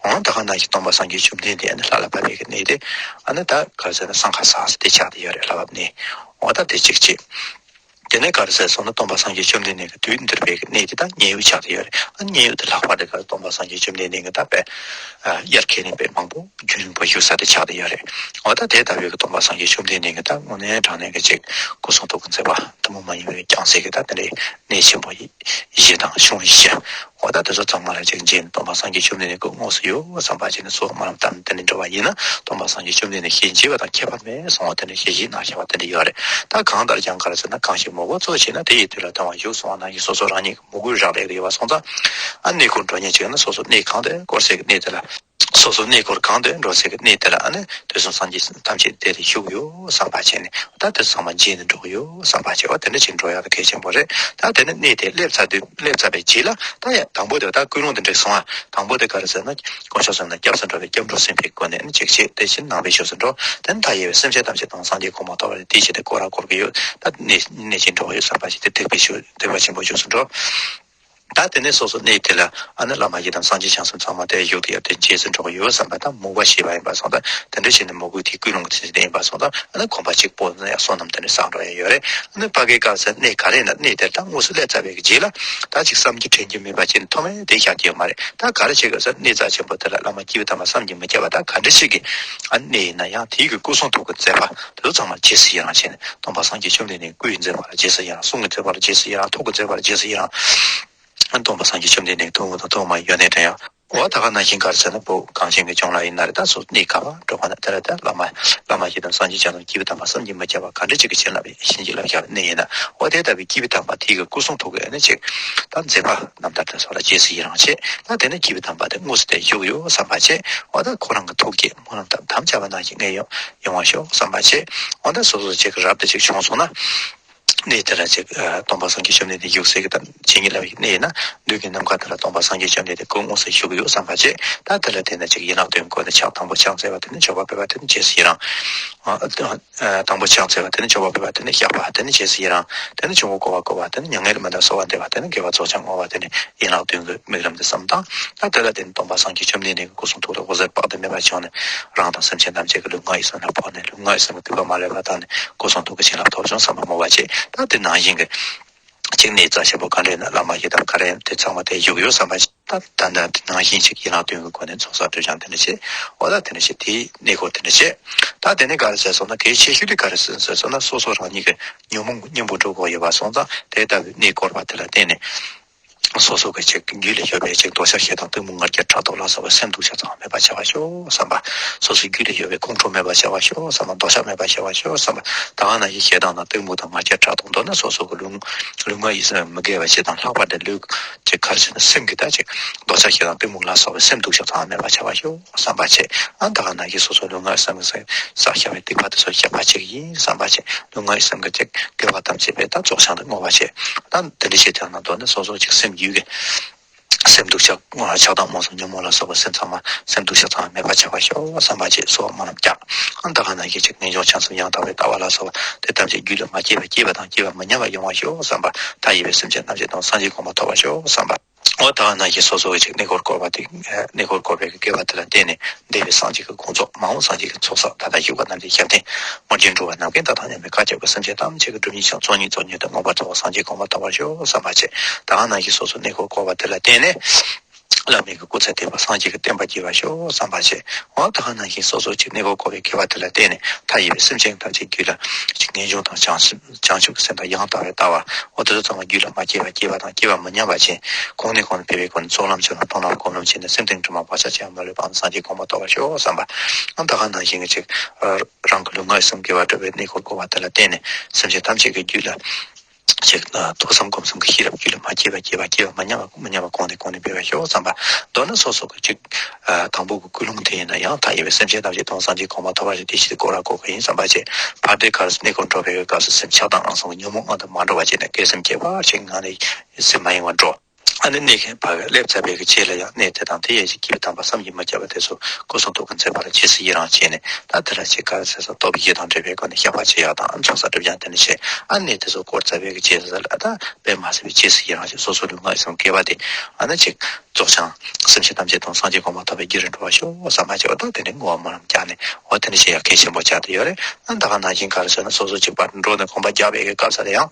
འོ་ད་ག་ནང་བཞིན་སྟོན་པ་སངས་རྒྱས་བཅོམ་ལྡན་འདས་ནི་ལྷ་ལ་བབས་པའི་གནས་དེ་ཨ་ནི་ད་ག་རེ་ཟེར་ན་སྲང་ཁ་ས་ས་དེ་ཆགས་བསྡད་ཡོད་རེད། ལྷ་བབས་གནས། འོ་ད་དེ་གཅིག་བྱས། དེ་ནས་ག་རེ་ཟེར་སོང་ན། སྟོན་པ་སངས་རྒྱས་བཅོམ་ལྡན་འདས་ཀྱིས་དུས་འདིར་བའི་གནས་དེ་ད་མཉན་ཡོད་ཆགས་བསྡད་ཡོད་རེད། ཨ་མཉན་ཡོད་དེ་ལྷག་པར་དུ་ག་རེ། སྟོན་པ་སངས་རྒྱས་བཅོམ་ལྡན་འདས་ཀྱི་ད་དཔེ་དབྱར་ཁ་ནས་དཔེ་མང་པོ་རྒྱུན་རིང་པོ་བཞུགས་ས་དེ་ཆགས་བསྡད་ཡོད་རེད། འོ་ད་དེ་ལྟ་བུའི་གི་སྟོན་པ་སངས་རྒྱས་བཅོམ་ལྡན་འདས་ཀྱི་ད་དངོས་གནས་དྲང་གནས་ཀྱི་ཅིག་སྐུ་གསུང་ཐུགས་ཀྱི་མཛད་པ་ཐུན་མོང་མ་ཡིན་པའི་རྒྱལ་སྲས་ཀྱི་ད་དེ་འདྲའི་གནས་ཆེན་པོ་བཞི་དང་གཞུང་བཞི། འོ་ད་དེ་ཚོ་ཚང་མ་ལ་ཅིག་མཇལ་ནས། སྟོན་པ་སངས་རྒྱས་བཅོམ་ལྡན་འདས་སྐུ་དངོས་སུ་ཡོད་བསམ་པ་བྱས་ནས་ཚོགས་སྨོན་ལམ་བཏབ་ནས་དེ་འདྲ་འགྲོ་བ་ཡིན་ན། སྟོན་པ་སངས་རྒྱས་བཅོམ་ལྡན་འདས་ཞལ་མཇལ་བ་དང་ཁྱད་པར་མེད་གསུངས་པ་དེ་འདྲ་ཞལ་བཞེས་གནང་བཞག་པ་དེ་འདྲ་ཡོད་རེད། ད་གང་ལྟར་ཀྱང་ག་རེ་ཟེར་ན། གང་ཞིག་མོས་གུས་གཙོ་བྱས་ན། དེ་ཡི་དུས་ལ་ལྡང་བར་ཞུགས་གསུངས་པ་ནང་བཞིན། སོ་སོ་རང་ཉིད་ཀྱི་མོས་གུས་རག་ལས་ཀྱི་ཡོད་པ་སོང་ཙང་། ཨ་གནས་སྐོར་འགྲོ་མཁན་ཅིག་ཡིན་ན། སོ་སོ་གནས་གང་དུ་སྐོར་སའི་གནས་དེ་ལ། སོ་སོ་གནས་སྐོར་གང་དུ་འགྲོ་སའི་གནས་དེ་ལ་ཨ་ནི་དུས་གསུམ་སངས་རྒྱས་ཐམས་ཅད་དེ་དུ་བཞུགས་ཡོད་བསམ་པ་བྱས་ནས། ད་དེ་ཚང་མ་མཇལ་ནས་འགྲོ་གི་ཡོད་བསམ་པ་བྱས་པ་དེ་འདྲ་ཞིག་འགྲོ་ཡག་དེ་གལ་ཆེན་པོ་རེད། ད་དེ་ནས་གནས་དེ་སླེབས་ཚར་དུས། སླེབས་ཚར་བའི་རྗེས་ལ་ད་ཡ་དང་པོ་དེ་ད་ཀུན་སློང་དེ་འགྲིག་སོང་ཨ། དང་པོ་དེ་ག་རེ་ཟེར་ན། དཀོན་མཆོག་གསུམ་དང་སྐྱབས་སུ་འགྲོ་བའི་སྐྱབས་འགྲོ་སེམས་དཔའི་སྒོ་ནས་ནི་ཅིག་བྱས། དེ་བཞིན་ནང་པའི་ཕྱོགས་སུ་འགྲོ། དེ་ནི་མཐའ་ཡས་པའི་སེམས་ཅན་ཐམས་ཅད་དང་སངས་རྒྱས་གོང་མ་ཐོབ་པ་རེད། དེའི་ཕྱིར་དེ་སྐོར་ར་སྐོར་གྱི་ཡོད། ད་གནས་གནས་ཆེན་འགྲོ་གི་ཡོད་བསམ་པ་ཞིག་དེ་ཐེག་པའི་ཕྱོགས། ཐེག་པ་ཆེན་པོའི་ཕྱོགས་སུ་འགྲོ། ད་དེ་ནས་སོ་སོ་གནས་དེ་ལ་ཨ་ནི་བླ་མ་ཡི་དམ་སངས་རྒྱས་བྱང་སེམས་ཚང་མ་དེ་བཞུགས་ཏེ་ཡར་དེ་རྗེས་སུ་འགྲོ་གི་ཡོད་བསམ་པ་དང་མོས་པ་བྱས་པ་ཡིན་པ་སོང་ཙང་། དེ་འདྲ་བྱས་ནས་མོས་གུས་དེ་ཀུན་སློང་གི་ཚུལ་དེ་ཡིན་པ་སོང་ཙང་། ཨ་ནི་གོམ་པ་གཅིག་པོ་ནས་ཡང་བསོད་ནམས་དེ་འདྲ་བསགས་འགྲོ་ཡ་ཡོད་རེད། ཨ་ནི་ཕ་གིའི་སྐབས་སུ་གནས་ག་རེ་ཡིན་ན། གནས་དེར་ད་དངོས་སུ་སླེབས་ཚར་བའི་རྗེས་ལ་ད་ཅིག་བསམ་རྒྱུ་དྲན་རྒྱུ་མེད་པ་བྱས་ནས་མཐོ་དམན་དེ་བཞག་རྒྱུ་ཡོད་མ་རེད། ད་ག་རེ་བྱེད་དགོས་ཟེར་ན། གནས་རྩ་ཆེན་པོ་དེ་ལ་བླ་མ་སྐྱེས་པ་དམ་པ་བསམ་གྱིས་མི་ཁྱབ་པ་ད་ག་འདྲ་ཞིག་གི་ཨ་གནས་ཡིན་ན་ཡང་། དེའི་གི་སྐུ་གསུང་ཐུགས་ཀྱི་མཛད་པ་དེ་ཚོ་ཚང་མ་རྗེས་སུ་ཡི་རང་བྱས་ནས། སྟོན་པ་སངས་རྒྱས་བཅོམ་ལྡན་འདས་སྐུ་ཡི་མཛད་པ་ལ་རྗེས་སུ་ཡི་རང་། གསུང་གི་མཛད་པ་ལ་རྗེས་སུ་ཡི་རང་། ཐུགས་ཀྱི་མཛད་པ་ལ་རྗེས་སུ་ཡི་རང་། སྟོན་པ་སངས་རྒྱས་བཅོམ་ལྡན་འདས་ཐུན་མོང་དང་ཐུན་མོང་མ་ཡིན་ཡོན་ཏན་དྲན་ཡང་། འོ་ད་ག་ནང་བཞིན་ག་རེ་ཟེར་ན་བོད་གངས་ཅན་གྱི་ལྗོངས་ལ་ཡིན་ན་རེད། ད་སོ་གནས་ག་བ་འགྲོ་བ་ན་དེ་ལ་ད་བླ་མ་བླ་མ་ཞིག་དང་སངས་རྒྱས་བྱང་སེམས་སྐྱེས་བུ་དམ་པ་བསམ་གྱིས་མི་ཁྱབ་པ་ག་འདྲ་ཅིག་གི་བྱིན་རླབས་བྱིན་གྱིས་བརླབས་བཞག་པའི་གནས་ཡིན་ན། འོ་དེ་ལྟ་བུའི་སྐྱེས་བུ་དམ་པ་དེ་གི་སྐུ་གསུང་ཐུགས་ཀྱི་ཨ་ནི་ཅིག་ད་མཛད་པ་རྣམ་ཐར་དེ་ཚོ་ལ་རྗེས་སུ་ཡི་རང་བྱེད། ད་དེ་ནས་སྐྱེས་བུ་དམ་པ་དེ་དངོས་སུ་དེ་བཞུགས་ཡོད་བསམ་པ་བྱེད། འོ་ད་ཁོ་རང་གི་ཐུགས་བསྐྱེད་སྨོན་ལམ་དང་དམ་བཅའ་བ་ནང་བཞིན་ངས་ཡོང་ཡོང་བ་ཤོག་བསམ་པ་བྱེད། འོ་ད་སོ་སོ་ཅིག་རབ་ཏུ་ཅིག་བྱུང་སོང་ན། གནས་དེ་ལ་ཅིག་ཨ་སྟོན་པ་སངས་རྒྱས་བཅོམ་ལྡན་འདས་བཞུགས་སའི་གི་ད་བྱིན་གྱིས་བརླབས་པའི་གནས་ཡིན་ན། མདུན་གྱི་ནམ་མཁའ་དེ་ལ་སྟོན་པ་སངས་རྒྱས་བཅོམ་ལྡན་འདས་སྐུ་དངོས་སུ་བཞུགས་ཡོད་བསམ་པ་བྱེད། ད་དེ་ལ་དེ་ནས་ཅིག་ཡན་ལག་བདུན་བཀོད་ནས་ཕྱག་དང་པོ་ཕྱག་འཚལ་བ་དེ་ནས་མཆོད་པ་ཕུལ་བ་དེ་ནས་རྗེས་སུ་ཡི་རང་། ཨ་ཨ་དང་པོ་ཕྱག་འཚལ་བ་དེ་ནས་མཆོད་པ་ཕུལ་བ་དེ་ནས་བཤགས་པ་དེ་ནས་རྗེས་སུ་ཡི་རང་། དེ་ནས་ཆུང་ངུ་སྐོར་བ་བསྐོར་བ་དེ་ནས་མྱ་ངན་ལས་མི་འདའ་གསོལ་བ་འདེབས་པ་དེ་ནས་དགེ་བ་རྫོགས་བྱང་བསྔོ་བ་དེ་ནས་ཡན་ལག་བདུན་གྱི་དམིགས་རིམ་དེ་བསམ་དང་། ད་དེ་ལ་དེ་ནས་སྟོན་པ་སངས་རྒྱས་བཅོམ་ལྡན་འདས་ཀྱི་སྐུ་གསུང་ཐུགས་ལ་འོད་ཟེར་དཔག་ཏུ་མེད་པ་བྱུང་ནས་རང་དང་སེམས་ཅན་ཐམས་ཅད་ཀྱི་ལུས་ངག་ཡིད་གསུམ་ལ་ཕོག་ནས་ལུས་ངག་ཡིད་གསུམ་གྱི་སྡིག་པ་མ་ལུས་པ་དག་ནས་སྐུ་གསུང་ཐུགས་ཀྱི་བྱིན་རླབས་ཐོབ་བྱུང་བསམ་པ་བསྔོ་བ་བྱེད། ད་དེ་ནང་བཞིན་གྱི་གཅིག་ནས་རྩ་ཆེན་པོ་ག་འདྲ་ཡིན་ན་བླ་མ་ཡི་དམ་ག་རེ་ཡིན་དེ་ཚང་མ་དེ་བཞུགས་ཡོད་བསམ་པ་ཞིག་ད་ད་ལྟ་དེ་ནང་བཞིན་ཅིག་ཡན་ལག་བདུན་གྱི་སྒོ་ནས་ཚོགས་བསགས་སྒྲིབ་སྦྱང་དེ་འདྲ་བྱེད། འོ་ད་དེ་འདྲ་བྱེད། དེའི་གནས་སྐོར་དེ་འདྲ་བྱེད། ད་དེ་ནས་ག་རེ་ཟེར་སོང་ན་གལ་ཆེ་ཤོས་དེ་ག་རེ་ཟེར་ཟེར་སོང་ན་སོ་སོ་རང་ཉིད་ཀྱི་ཉོན་མོངས་གཉེན་པོ་འགྲོ་དགོས་ཡོད་པ་སོང་ཙང་དེ་ལྟ་བུའི་གནས་སྐོར་བ་དེ་ལ་བརྟེན་ནས། སོ་སོ་གི་ཅིག་རྒྱུད་ལ་ཡོད་པའི་ཅིག་འདོད་ཆགས་ཞེ་སྡང་གཏི་མུག་ང་རྒྱལ་ཕྲག་དོག་ལ་སོགས་པའི་སེམས་སྡུག་ཅག་ཚང་མེད་པ་བྱ་བ་ཤོག་བསམ་པ། སོ་སོའི་རྒྱུད་ལ་ཡོད་པའི་ཁོང་ཁྲོ་མེད་པ་བྱ་བ་ཤོག་བསམ་པ། འདོད་ཆགས་མེད་པ་བྱ་བ་ཤོག་བསམ་པ། ད་ག་ནང་བཞིན་ཞེ་སྡང་དང་གཏི་མུག་དང་ང་རྒྱལ་ཕྲག་དོག་མདོར་ན་སོ་སོ་གི་ལུས་ལུས་ངག་ཡིད་གསུམ་མི་དགེ་བ་བྱེད་དང་ལྷག་པར་དུ་ལུས་ཀྱི་གར་བྱེད་ན་སེམས་ཀྱི་ད་ཅིག་འདོད་ཆགས་ཞེ་སྡང་གཏི་མུག་ལ་སོགས་པའི་སེམས་སྡུག་ཅག་ཚང་མེད་པ་བྱ་བ་ཤོག་བསམ་པ་བྱེད། ཨ་ད་ག་ནང་བཞིན་སོ་སོ་ལུས་ངག་ཡིད་གསུམ་གྱི་བསགས་བཞག་པའི་སྡིག་པ་དེ་ཚོ་བཤགས་པ་བྱེད་ཀྱི་ཡིན་བསམ་པ་བྱེད། ལུས་ངག་ཡིད་གསུམ་གྱི་ཅིག་དགེ་བ་ཐམས་ཅད་པའི་ད་རྫོགས་བྱང་དུ་བསྔོ་བ་བྱེད། ད་དེ་འདྲ་བྱེད་ཀྱང་ན་མདོར་ན་སོ་སོ་ཅིག་སེམས་རྒྱུད་ཀྱི་སེམས་སྡུག་ཅག་ཆགས་སྡང་རྨོངས་གསུམ་ཉོན་མོངས་ལ་སོགས་པ་སེམས་ཚང་མ་སེམས་སྡུག་ཅག་ཚང་མ་མེད་པ་བྱ་བ་ཤོག་བསམ་པ་བྱེད། གསོལ་བ་སྨོན་ལམ་རྒྱག་ཨ་ད་ག་ནང་བཞིན་ཅིག་ངེས་འབྱུང་བྱང་སེམས་ཡང་དག་པའི་ལྟ་བ་ལ་སོགས་པ་དེ་ཐམས་ཅད་རྒྱུད་ལ་མ་སྐྱེས་པ་སྐྱེས་པ་དང་སྐྱེས་པ་མི་ཉམས་པ་ཡོང་བ་ཤོག་བསམ་པ། མཐའ་ཡས་པའི་སེམས་ཅན་ཐམས་ཅད་དང་སངས་རྒྱས་གོ་འཕང་ཐོབ་པར་ཤོག་བསམ་པ། འོ་ད་ག་ནང་བཞིན་སོ་སོ་གི་ཅིག་གནས་སྐོར་བསྐོར་བ་དེ་གནས་སྐོར་བསྐོར་བའི་དགེ་བ་དེ་ལ་བརྟེན་ནས་འདས་པའི་སངས་རྒྱས་ཀྱི་དགོངས་རྫོགས་མ་འོངས་སངས་རྒྱས་ཀྱི་ཚོགས་བསགས་ད་ལྟ་བཞུགས་པ་རྣམས་ཀྱི་ཞབས་བརྟན་སྔར་བཞིན་འགྲོ་བ་ནམ་མཁའི་མཐའ་དང་མཉམ་པའི་མཁའ་ཁྱབ་ཀྱི་སེམས་ཅན་ཐམས་ཅད་ཀྱི་སྒྲུབ་གཉེན་ཞིང་ཚོགས་གཉིས་གཙོ་གཉེར་དུ་མངོན་པར་རྫོགས་པ་སངས་རྒྱས་གོ་འཕང་ཐོབ་པར་ཤོག་བསམ་པ་བྱེད། ད་ག་ནང་བཞིན་སོ་སོ་གནས་སྐོར་བསྐོར་བ་དེ་ལ་བརྟེན་ནས་བླ་མའི་གི་སྐུ་ཚེ་བརྟན་པ་སངས་རྒྱས་ཀྱི་བསྟན་པ་རྒྱས་པར་ཤོག་བསམ་པ་བྱེད། འོ་ད་ག་ནང་བཞིན་སོ་སོ་ཅིག་གནས་སྐོར་བསྐོར་བའི་དགེ་བ་དེ་ལ་བརྟེན་ནས་མཐའ་ཡས་པའི་སེམས་ཅན་ཐམས་ཅད་རྒྱུད་ལ་ཅིག་ངེས་འབྱུང་དང་བྱང་སེམས་བྱང་ཆུབ་ཀྱི་སེམས་དང་ཡང་དག་པའི་ལྟ་བ། འོ་དེ་ཚོ་ཚང་མ་རྒྱུད་ལ་མ་སྐྱེས་པ་སྐྱེས་པ་དང་སྐྱེས་པ་མི་ཉམས་པ་ཅན་གོང་ནས་གོང་དུ་འཕེལ་བའི་སྒོ་ནས་ཚོགས་ལམ་ཆེན་དང་མཐོང་ལམ་སྒོམ་ལམ་ཆེན་དང་སེམས་གཏིང་དྲི་མ་བག་ཆགས་ཅན་མ་ལུས་པའམ་སངས་རྒྱས་གོ་འཕང་ཐོབ་པར་ཤོག་བསམ་པ། ཨ་ད་ག་ནང་བཞིན་གྱི་ཅིག་རང་གི་ལུས་ངག་ཡིད་གསུམ་དགེ་བ་སྒྲུབ་པའི་གནས་སྐོར་བསྐོར་བ་དེ་ལ་བརྟེན་ནས་སེམས་ཅན་ཐམས་ཅད་ཀྱི་རྒྱུད་ལ་ཅིག་ཐོས་བསམ་སྒོམ་གསུམ་གྱི་ཤེས་རབ་རྒྱུད་ལ་མ་སྐྱེས་པ་སྐྱེས་པ་སྐྱེས་པ་མ་ཉམས་པ་མ་ཉམས་པ་གོང་ནས་གོང་ནས་འཕེལ་བར་ཤོག་བསམ་པ། མདོར་ན་སོ་སོ་གི་ཅིག་དང་པོ་གི་ཀུན་སློང་དེ་ཡིན་ན་ཡང་མཐའ་ཡས་པའི་སེམས་ཅན་ཐམས་ཅད་དང་སངས་རྒྱས་གོ་འཕང་ཐོབ་པར་བྱེད་དེ་ཞེས་བསྐོར་ར་བསྐོར་གི་ཡིན་བསམ་པ་བྱེད། ཕར་དེ་གར་གནས་སྐོར་འགྲོ་བའི་སྐབས་སུ་སེམས་ཆགས་སྡང་ཨང་སང་གི་ཉོན་མོངས་ཨང་དུ་མ་འགྲོ་བ་བྱས་ནས་དགེ་སེམས་ཁྱད་པར་ཅན་ངང་ནས་སེམས་མ་ཡེངས་པར་འགྲོ། ཨ་ནི་གནས་ཁེངས་ཕ་གི་སླེབས་ཚར་བའི་གི་རྗེས་ལ་ཡང་གནས་དེ་དང་དེ་ཡི་ཅིག་སྐྱེས་བུ་དམ་པ་བསམ་གྱིས་མི་ཁྱབ་པ་དེ་ཚོ་སྐུ་གསུང་ཐུགས་ཀྱི་མཛད་པ་ལ་རྗེས་སུ་ཡི་རང་བྱས་ནས་ད་དེ་ལ་ཅིག་ག་རེ་ཟེར་ས་སྟོབས་ཡིད་དང་འབྲེལ་བའི་སྒོ་ནས་བཤགས་པ་བྱེད་ཡག་དང་ཚོགས་བསགས་སྒྲིབ་སྦྱང་དེ་ནི་བྱེད། ཨ་གནས་དེ་ཚོ་བསྐོར་ཚར་བའི་གི་རྗེས་ལ་ད་དཔེ་མ་སྲིད་པའི་རྗེས་སུ་ཡི་རང་བྱས་སོ་སོ་ལུས་ངག་ཡིད་གསུམ་དགེ་བ་དེ་ཨ་ནི་ཅིག་རྫོགས་བྱང་སེམས་ཅན་ཐམས་ཅད་དང་སངས་རྒྱས་གོ་འཕང་ཐོབ་པའི་རྒྱུ་རུ་འགྲོ་བར་ཤོག་བསམ་པ་བྱས་པ་དང་དེ་ནས་བསྔོ་བ་སྨོན་ལམ་བརྒྱབ་ནས་འོ་དེ་ནི་བྱེད་ཡག་གལ་ཆེན་པོ་ཆགས་བསྡད་ཡོད་རེད། ཨ་ད་ག་ནང་བཞིན་ག་རེ་ཟེར་ན་སོ་སོ་གཅིག་པར་འགྲོ་ནས་གོམ་པ་རྒྱག་པའི་གི་སྐབས་སུ་ལ་ཡང་།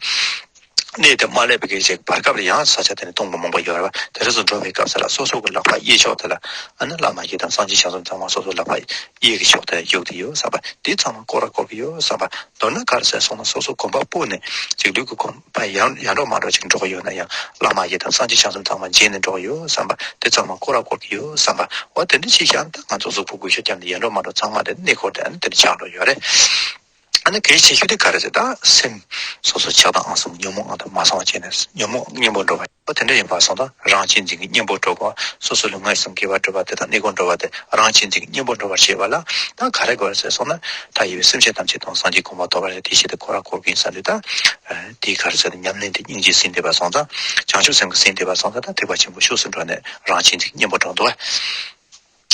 གནས་དེ་མ་སླེབས་པའི་གི་ཅིག་བར་སྐབས་ལ་ཡང་ས་ཆ་དེ་ནས་སྟོང་པ་མང་པོ་ཡོད་རེད་བ། དེ་རེ་ཚོ་འགྲོ་བའི་སྐབས་སུ་ལ་སོ་སོ་གི་ལག་པ་གཡས་ཕྱོགས་དེ་ལ་ཨ་ནི་བླ་མ་ཡི་དམ་སངས་རྒྱས་བྱང་སེམས་ཚང་མ་སོ་སོ་ལག་པ་གཡས་ཀྱི་ཕྱོགས་དེ་ལ་བཞུགས་ཏེ་ཡོད་བསམ་པ་འདི་ཚང་མ་སྐོར་ར་སྐོར་གི་ཡོད་བསམ་པ། མདོར་ན་ག་རེ་ཟེར་སོང་ན་སོ་སོ་གོམ་པ་སྤོས་ནས་ཅིག་ལུས་ཀྱི་གོམ་པ་ཡར་ཡར་འགྲོ་མར་འགྲོ་ཅིག་འགྲོ་གི་ཡོད་ན་ཡང་བླ་མ་ཡི་དམ་སངས་རྒྱས་བྱང་སེམས་ཚང་མ་མཇལ་ནས་འགྲོ་གི་ཡོད་བསམ་པ་འདི་ཚང་མ་སྐོར་ར་སྐོར་གི་ཡོད་བསམ་པ། འོ་དེ་འདྲ་ཅིག་བཞག་ན་ད་ང་ཚོ་གཟུགས་པོ་གུས་ཞབས་བརྒྱབ་ནས་ཡར་འགྲོ་མར་འགྲོ་ཚང་མ་དེ་གནས་སྐོར་དེ་ཨ་ནི་དེ་འདྲ་ཆགས་འགྲོ་ཡོད་རེད། ཨ་ནི་གལ་ཆེ་ཤོས་དེ་ག་རེ་ཟེར་ད་སེམས་སོ་སོ་ཆགས་སྡང་ཨང་སང་ཉོན་མོངས་ཨང་དུ་མ་སོང་བ་བྱས་ནས་ཉོན་མོངས་གཉེན་པོ་འགྲོ་བ་དེ་འདྲ་ཡིན་པ་སོང་ད་རང་གཅེས་འཛིན་གྱི་གཉེན་པོ་འགྲོ་དགོས། སོ་སོ་ལུས་ངག་ཡིད་གསུམ་དགེ་བ་སྒྲུབ་པ་དེ་དང་གནས་སྐོར་འགྲོ་བ་དེ་རང་གཅེས་འཛིན་གྱི་གཉེན་པོ་འགྲོ་བར་བྱེད་པ་ལ་ད་ག་རེ་དགོས་རེད་ཟེར་སོང་ན་མཐའ་ཡས་པའི་སེམས་ཅན་ཐམས་ཅད་དང་སངས་རྒྱས་གོ་འཕང་ཐོབ་པར་དེ་ཞེས་དེ་ཁོ་ར་འཁོར་གྱིན་ས་འདུག་ད་དེའི་ག་རེ་ཟེར་ན་ཉམས་ལེན་དེ་སྙིང་རྗེ་ཟིན་བསྡད་པ་སོང་ཙང་བྱང་ཆུབ་སེམས་ཀྱི་ཟིན་བསྡད་པ་སོང་ཙང་ད་ཐེག་པ་ཆེན་པོ་ཕྱོགས་སུ་འགྲོ་ནས་རང་གཅེས་འཛིན་གྱི་གཉེན་པོ་འགྲོ་འདུག་བ།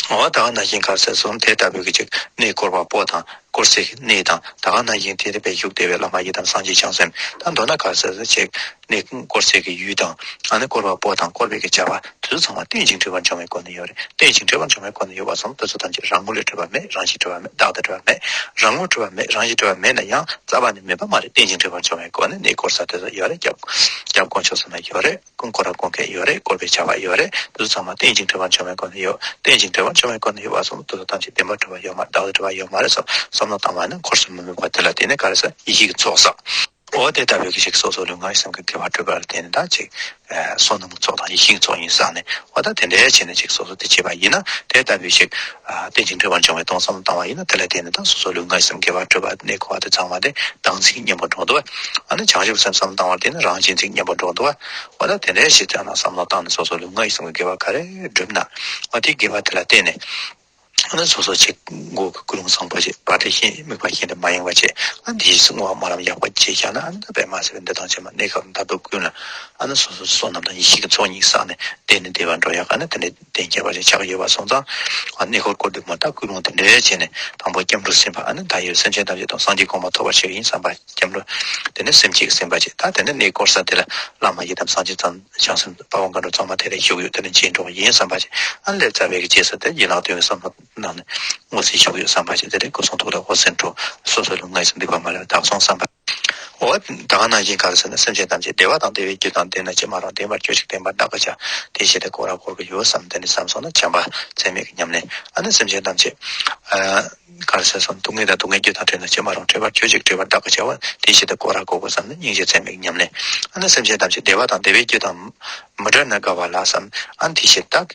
འོ་ད་ག་ནང་བཞིན་ག་རེ་ཟེར་སོང་དེ་ལྟ་བུའི་གི་ཅིག་གནས་སྐོར་བ་པོ་དང་དཀོར་ཟས་ཀྱི་གནས་དང་ད་ག་ནང་བཞིན་དེ་དེ་བས་བཞུགས་བསྡད་པའི་བླ་མ་ཡི་དམ་སངས་རྒྱས་བྱང་སེམས་དང་མདོར་ན་ག་རེ་ཟེར་ཅིག་གནས་དཀོར་ཟས་ཀྱི་ཡུལ་དང་ཨ་ནི་སྐོར་བ་པོ་དང་སྐོར་བའི་གི་བྱ་བ་དེ་ཚོ་ཚང་མ་རྟེན་ཅིང་འབྲེལ་བར་འབྱུང་བའི་སྒོ་ནས་ཡོད་རེད། རྟེན་ཅིང་འབྲེལ་བར་འབྱུང་བའི་སྒོ་ནས་ཡོད་པ་སོང་དེ་ཚོ་ཐམས་ཅད་རང་ངོ་ལས་གྲུབ་པ་མེད། རང་བཞིན་གྲུབ་པ་མེད། བདག་ལས་གྲུབ་པ་མེད། རང་ངོ་གྲུབ་པ་མེད། རང་བཞིན་གྲུབ་པ་མེད་ན་ཡང་རྩ་བ་ནས་མེད་པ་མ་རེད། རྟེན་ཅིང་འབྲེལ་བར་འབྱུང་བའི་སྒོ་ནས་གནས་སྐོར་ས་དེ་ཚོ་ཡོད་རེད། སྐྱབས་སྐྱབས་དཀོན་མཆོག་གསུམ་ལ་ཡོད་རེད། ཀུན་སྐོར་ར་སྐོར་མཁན་ཡོད་རེད། སྐོར་བའི་བྱ་བ་ཡོད་རེད། དེ་ཚོ་ཚང་མ་རྟེན་ཅིང་འབྲེལ་བར་འབྱུང་བའི་སྒོ་ནས་ཡོད། རྟེན་ཅིང་འབྲེལ་བར་འབྱུང་བའི་སྒོ་ནས་ཡོད་པ་སོང་དེ་ཚོ་ཐམས་ཅད་བདེན་པར་གྲུབ་པ་ཡོད་མ་རེད། བདག་ལས་གྲུབ་པ་ཡོད་མ་རེད་བསམ་བསམ་བློ་བཏང་བ་ནི་འཁོར་གསུམ་མི་དམིགས་པ་དེ་ལ་བརྟེན་ནས་ག་རེ་ཟེར་ཡེ་ཤེས་ཀྱི་ཚོགས་བསགས། འོ་དེ་ལྟ་བུའི་གི་ཅིག་སོ་སོ་ལུས་ངག་ཡིད་གསུམ་གྱི་དགེ་བ་བསྒྲུབ་པ་ལ་བརྟེན་ནས་ད་ཅིག་བསོད་ནམས་ཀྱི་ཚོགས་དང་ཡེ་ཤེས་ཀྱི་ཚོགས་གཉིས་བསགས་ནས། འོ་ད་དེ་འདྲའི་བྱས་ནས་ཅིག་སོ་སོ་དེ་བྱས་པ་ཡིན་ན། དེ་ལྟ་བུའི་ཅིག་རྟེན་ཅིང་འབྲེལ་བར་འབྱུང་བའི་དོན་བསམ་བློ་བཏང་བ་ཡིན་ན། དེ་ལ་བརྟེན་ནས་ད་སོ་སོ་ལུས་ངག་ཡིད་གསུམ་དགེ་བ་བསྒྲུབ་པ་གནས་འཁོར་བ་དེ་ཚང་མ་དེ་བདག་འཛིན་གྱི་གཉེན་པོ་འགྲོ་འདུག་ཨ་ནི་བྱང་ཆུབ་སེམས་བསམ་བློ་བཏང་བ་དེ་ནི་རང་གཅེས་འཛིན་གྱི་གཉེན་པོ་འགྲོ་འདུག་འོ་ད་དེ་འདྲའི་ཅིག་ཙམ་ན་བསམ་བློ་བཏང་ནས་སོ་སོ་ལུས་ངག་ཡིད་གསུམ་གྱི་དགེ་བ་ག་རེ་བསྒྲུབ་ན། འོ་དེའི་དགེ་བ་དེ་ལ་བརྟེན་ནས། ཨ་ནི་སོ་སོ་ཅིག་མགོ་གི་ཀུན་སློང་བཟང་པོ་ཅིག་བར་དུ་ཤེས་དམིགས་པ་ཤེས་དེ་མ་ཡེངས་པ་བྱས། ཨ་ནི་དེའི་བསྔོ་བ་སྨོན་ལམ་ཡག་པོ་བྱས་བཞག་ན། ཨ་ནི་ད་དཔེ་མ་སྲིད་པའི་འདི་དང་ཕྱི་མ་གནས་སྐབས་མཐར་ཐུག་ཀུན་ལ་ཨ་ནི་སོ་སོ་བསོད་ནམས་དང་ཡེ་ཤེས་ཀྱི་ཚོགས་གཉིས་བསགས་ནས་བདེ་ནས་བདེ་བར་འགྲོ་ཡག་ཨ་ནི་དེ་འདྲའི་གཏན་འཁེལ་བ་ཅིག་ཆགས་ཀྱི་ཡོད་པ་སོང་ཙང་། ཨ་གནས་སྐོར་སྐོར་དུས་མ་ད་ཀུན་སློང་དེ་འདྲའི་བྱས་ནས། དང་པོ་སྐྱབས་འགྲོ་སེམས་དཔའ། ཨ་ནི་ད་ཡོད་སེམས་ཅན་ཐམས་ཅད་དང་སངས་རྒྱས་གོ་འཕང་ཐོབ་པར་བྱེད་ཡིན་བསམ་པ་སྐྱབས་འགྲོ། དེ་ནས་སེམས་བསྐྱེད་ཀྱི་སེམས་དཔའ་བྱེད། ད་དེ་ནས་གནས་སྐོར་ས་དེ་ལ་བླ་མ་ཡི་དམ་སངས་རྒྱས་ཙམ་བྱང་སེམས་དཔའ་བོ་མཁའ་འགྲོ་ཚང་མ་དེ་ལ་བཞུགས་ཡོད། དེ་ནས་རྗེས་འགྲོ་ཡིན་བསམ་པ་བྱེད། ཨ་ནི་སླེབས་ཚར་བའི་གི་རྗེས་སུ་དེ་ཡན་ལག་བདུན་གྱི་བསམ་བློ་གནང་ནས་སྔོན་ཚེ་བཞུགས་ཡོད་བསམ་པ་བྱེད། དེ་ནས་སྐུ་གསུང་ཐུགས་ལ་འོད་ཟེར་འཕྲོ། སོ་སོའི་ལུས་ངག་ཡིད་གསུམ་སྡིག་པ་མ་ལུས་པ་དག་སོང་བསམ་པ། འོ་ད་ག་ནང་བཞིན་ག་རེ་ཟེར་ན། སེམས་ཅན་ཐམས་ཅད་བདེ་བ་དང་བདེ་བའི་རྒྱུ་དང་ལྡན་ན་ཅི་མ་རུང་། ལྡན་པར་གྱུར་ཅིག་ལྡན་པར་བདག་གིས་བྱ། དེའི་ཕྱིར་དེ་བསྐོར་ར་བསྐོར་གྱི་ཡོད་བསམ། དེ་ནས་བསམ་སོང་ན་བྱམས་པ་ཚད་མེད་ཀྱི་ཉམས་ལེན། ཨ་ནི་སེམས་ཅན་ཐམས་ཅད་ཨ་ག་རེ་ཟེར་སོང་། སྡུག་བསྔལ་དང་སྡུག་བསྔལ་རྒྱུ་དང་བྲལ་ན་ཅི་མ་རུང་། བྲལ་བར་གྱུར་ཅིག་བྲལ་བར་བདག་གིས་བྱ་བ། དེའི་ཕྱིར་དེ་བསྐོར་ར་བསྐོར་དགོས་བསམ་ནས་སྙིང་རྗེ་ཚད་མེད་ཀྱི་ཉམས་ལེན། ཨ་ནི་སེམས་ཅན་ཐམས་ཅད་བདེ་བ་དང་བདེ་བའི་རྒྱུ་དང་མི་འབྲལ་ན་དགའ་བ་ལ་བསམ། ཨ་ནི་དེའི་ཕྱིར་བདག་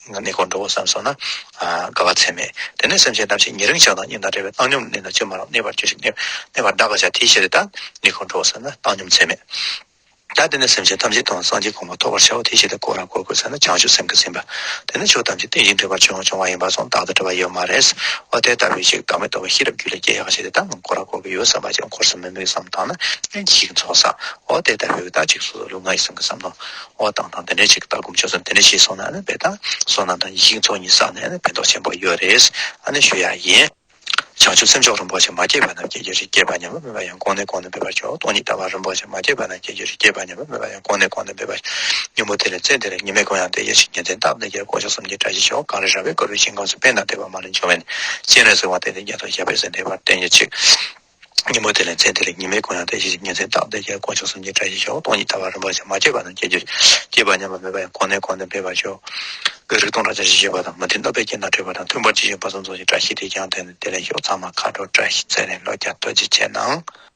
གནས་སྐོར་འགྲོ་དགོས་བསམ་སོང་ན་དགའ་བ་ཚད་མེད། དེ་ནས་སེམས་ཅན་ཐམས་ཅད་ཉེ་རིང་ཆགས་སྡང་གཉིས་དང་བྲལ་བའི་བཏང་སྙོམས་གནས་ན་ཅི་མ་རུང་། གནས་པར་གྱུར་ཅིག་གནས་གནས་པར་བདག་གིས་བྱ། དེའི་ཕྱིར་བདག་གནས་སྐོར་འགྲོ་དགོས་བསམ་ན་བཏང་སྙོམས་ཚད་མེད། ད་དེ་ནས་སེམས་ཅན་ཐམས་ཅད་དང་སངས་རྒྱས་གོ་འཕང་ཐོབ་པར་བྱའོ། དེའི་ཕྱིར་དེ་བསྐོར་ར་བསྐོར་དགོས་བསམ་ན་བྱང་ཆུབ་སེམས་ཀྱིས་ཟིན་པ། དེ་ནི་ཆོས་ཐམས་ཅད་རྟེན་ཅིང་འབྲེལ་བར་འབྱུང་བ་ཡིན་པ་སོང་། རྟག་ཏུ་བྲལ་བ་ཡོད་མ་རེད། འོ་དེ་ལྟ་བུའི་ཞིག་བདག་མེད་རྟོགས་པའི་ཤེས་རབ་རྒྱུད་ལ་སྐྱེ་ཡག་ཞིག་དེ་ད་བསྐོར་ར་བསྐོར་གྱི་ཡོད་བསམ་པ་ཅིག་འཁོར་གསུམ་མི་དམིགས་བསམ་བཏང་ན་ཡིད་ཀྱི་ཚོགས་བསགས། འོ་དེ་ལྟ་བུའི་ད་ཅིག་སོ་སོ་ལུས་ངག་ཡིད་གསུམ་གྱི་བསམ་བློ། འོ་བཏང་བཏང་དེ་འདྲའི་ཅིག་ལྟ་སྒོམ་སྤྱོད་གསུམ་དེ་འདྲ་ཞིག་སོང་ན་ནི་དཔེ་ད་བསོད་ནམས་དང་ཡེ་ཤེས་ཀྱི་ཚོགས་གཉིས་བསགས་ནས་ནི་ཕན་ཐོགས་ཆེན་པོ་ཡོད་རེད། ཨ་ནི་ཞུ་ཡག་ཡིན། བྱང་ཆུབ་སེམས་མཆོག་རིན་པོ་ཆེ། མ་སྐྱེས་པ་རྣམས་སྐྱེ་གྱུར་ཅིག་སྐྱེས་པ་ཉམས་པ་མེད་པ་ཡང་། གོང་ནས་གོང་དུ་འཕེལ་བར་ཤོག་སྟོང་ཉིད་ལྟ་བ་རིན་པོ་ཆེ། མ་སྐྱེས་པ་རྣམས་སྐྱེ་གྱུར་ཅིག་སྐྱེས་པ་ཉམས་པ་མེད་པ་ཡང་། གོང་ནས་གོང་དུ་འཕེལ་བར་ཤོག་ཉིན་མོ་དེ་ལས་ཚེ་འདི་ལ། ཉི་མའི་གུང་ཡང་དེ་བཞིན་ཞིག་ཉིན་མཚན་རྟག་ཏུ་བདེ་གྱུར། དཀོན་མཆོག་གསུམ་གྱི་བཀྲ་ཤིས་ཤོག་གངས་རི་ར་བས་བསྐོར་བའི་ཞིང་ཁམས་སུ། ཕན་དང་བདེ་བ་མ་ལུས་འབྱུང་བའི་གནས། སྤྱན་རས་གཟིགས་དབང་ལྡན་དེ་ཉིད་དུ་ཞབས་པད་སྲིད་མཐའི་བར་བརྟན་གྱུར་ཅིག་ཉིན་མོ་དེ་ལས་ཚེ་འདི་ལ། ཉི་མའི་གུང་ཡང་དེ་བཞིན་ཞིག་ཉིན་མཚན་རྟག་ཏུ་བདེ་གྱུར། དཀོན་མཆོག་གསུམ་གྱི་བཀྲ་ཤིས་ཤོག་སྟོང་ཉིད་ལྟ་བ་རིན་པོ་ཆེ། མ་སྐྱེས་པ་རྣམས་སྐྱེ་གྱུར་ཅིག་སྐྱེས་པ་ཉམས་པ་མེད་པ་ཡང་། གོང་ནས་གོང་དུ་འཕེལ་བར་ཤོག་གངས་རིའི་སྟོང་ཕྲག་བརྒྱ་ཞིག་བཞད་པ་དང་། མུ་ཏིག་ནགས་པའི་རྒྱན་དང་འཕྲད་པ་དང་། མཐུན་པར་གྱུར་ཅིག་ཕུན་སུམ་ཚོགས་ཤིང་། བཀྲ་ཤིས་དེས་ཀྱང་དེང་འདིར་བདེ་ལེགས་ཤོག་ཚང་མ་ཁ་དྲོ་བཀྲ་ཤིས་བདེ་ལེགས། ལོ་བརྒྱ་ཐུགས་རྗེ་ཆེ་གནང་།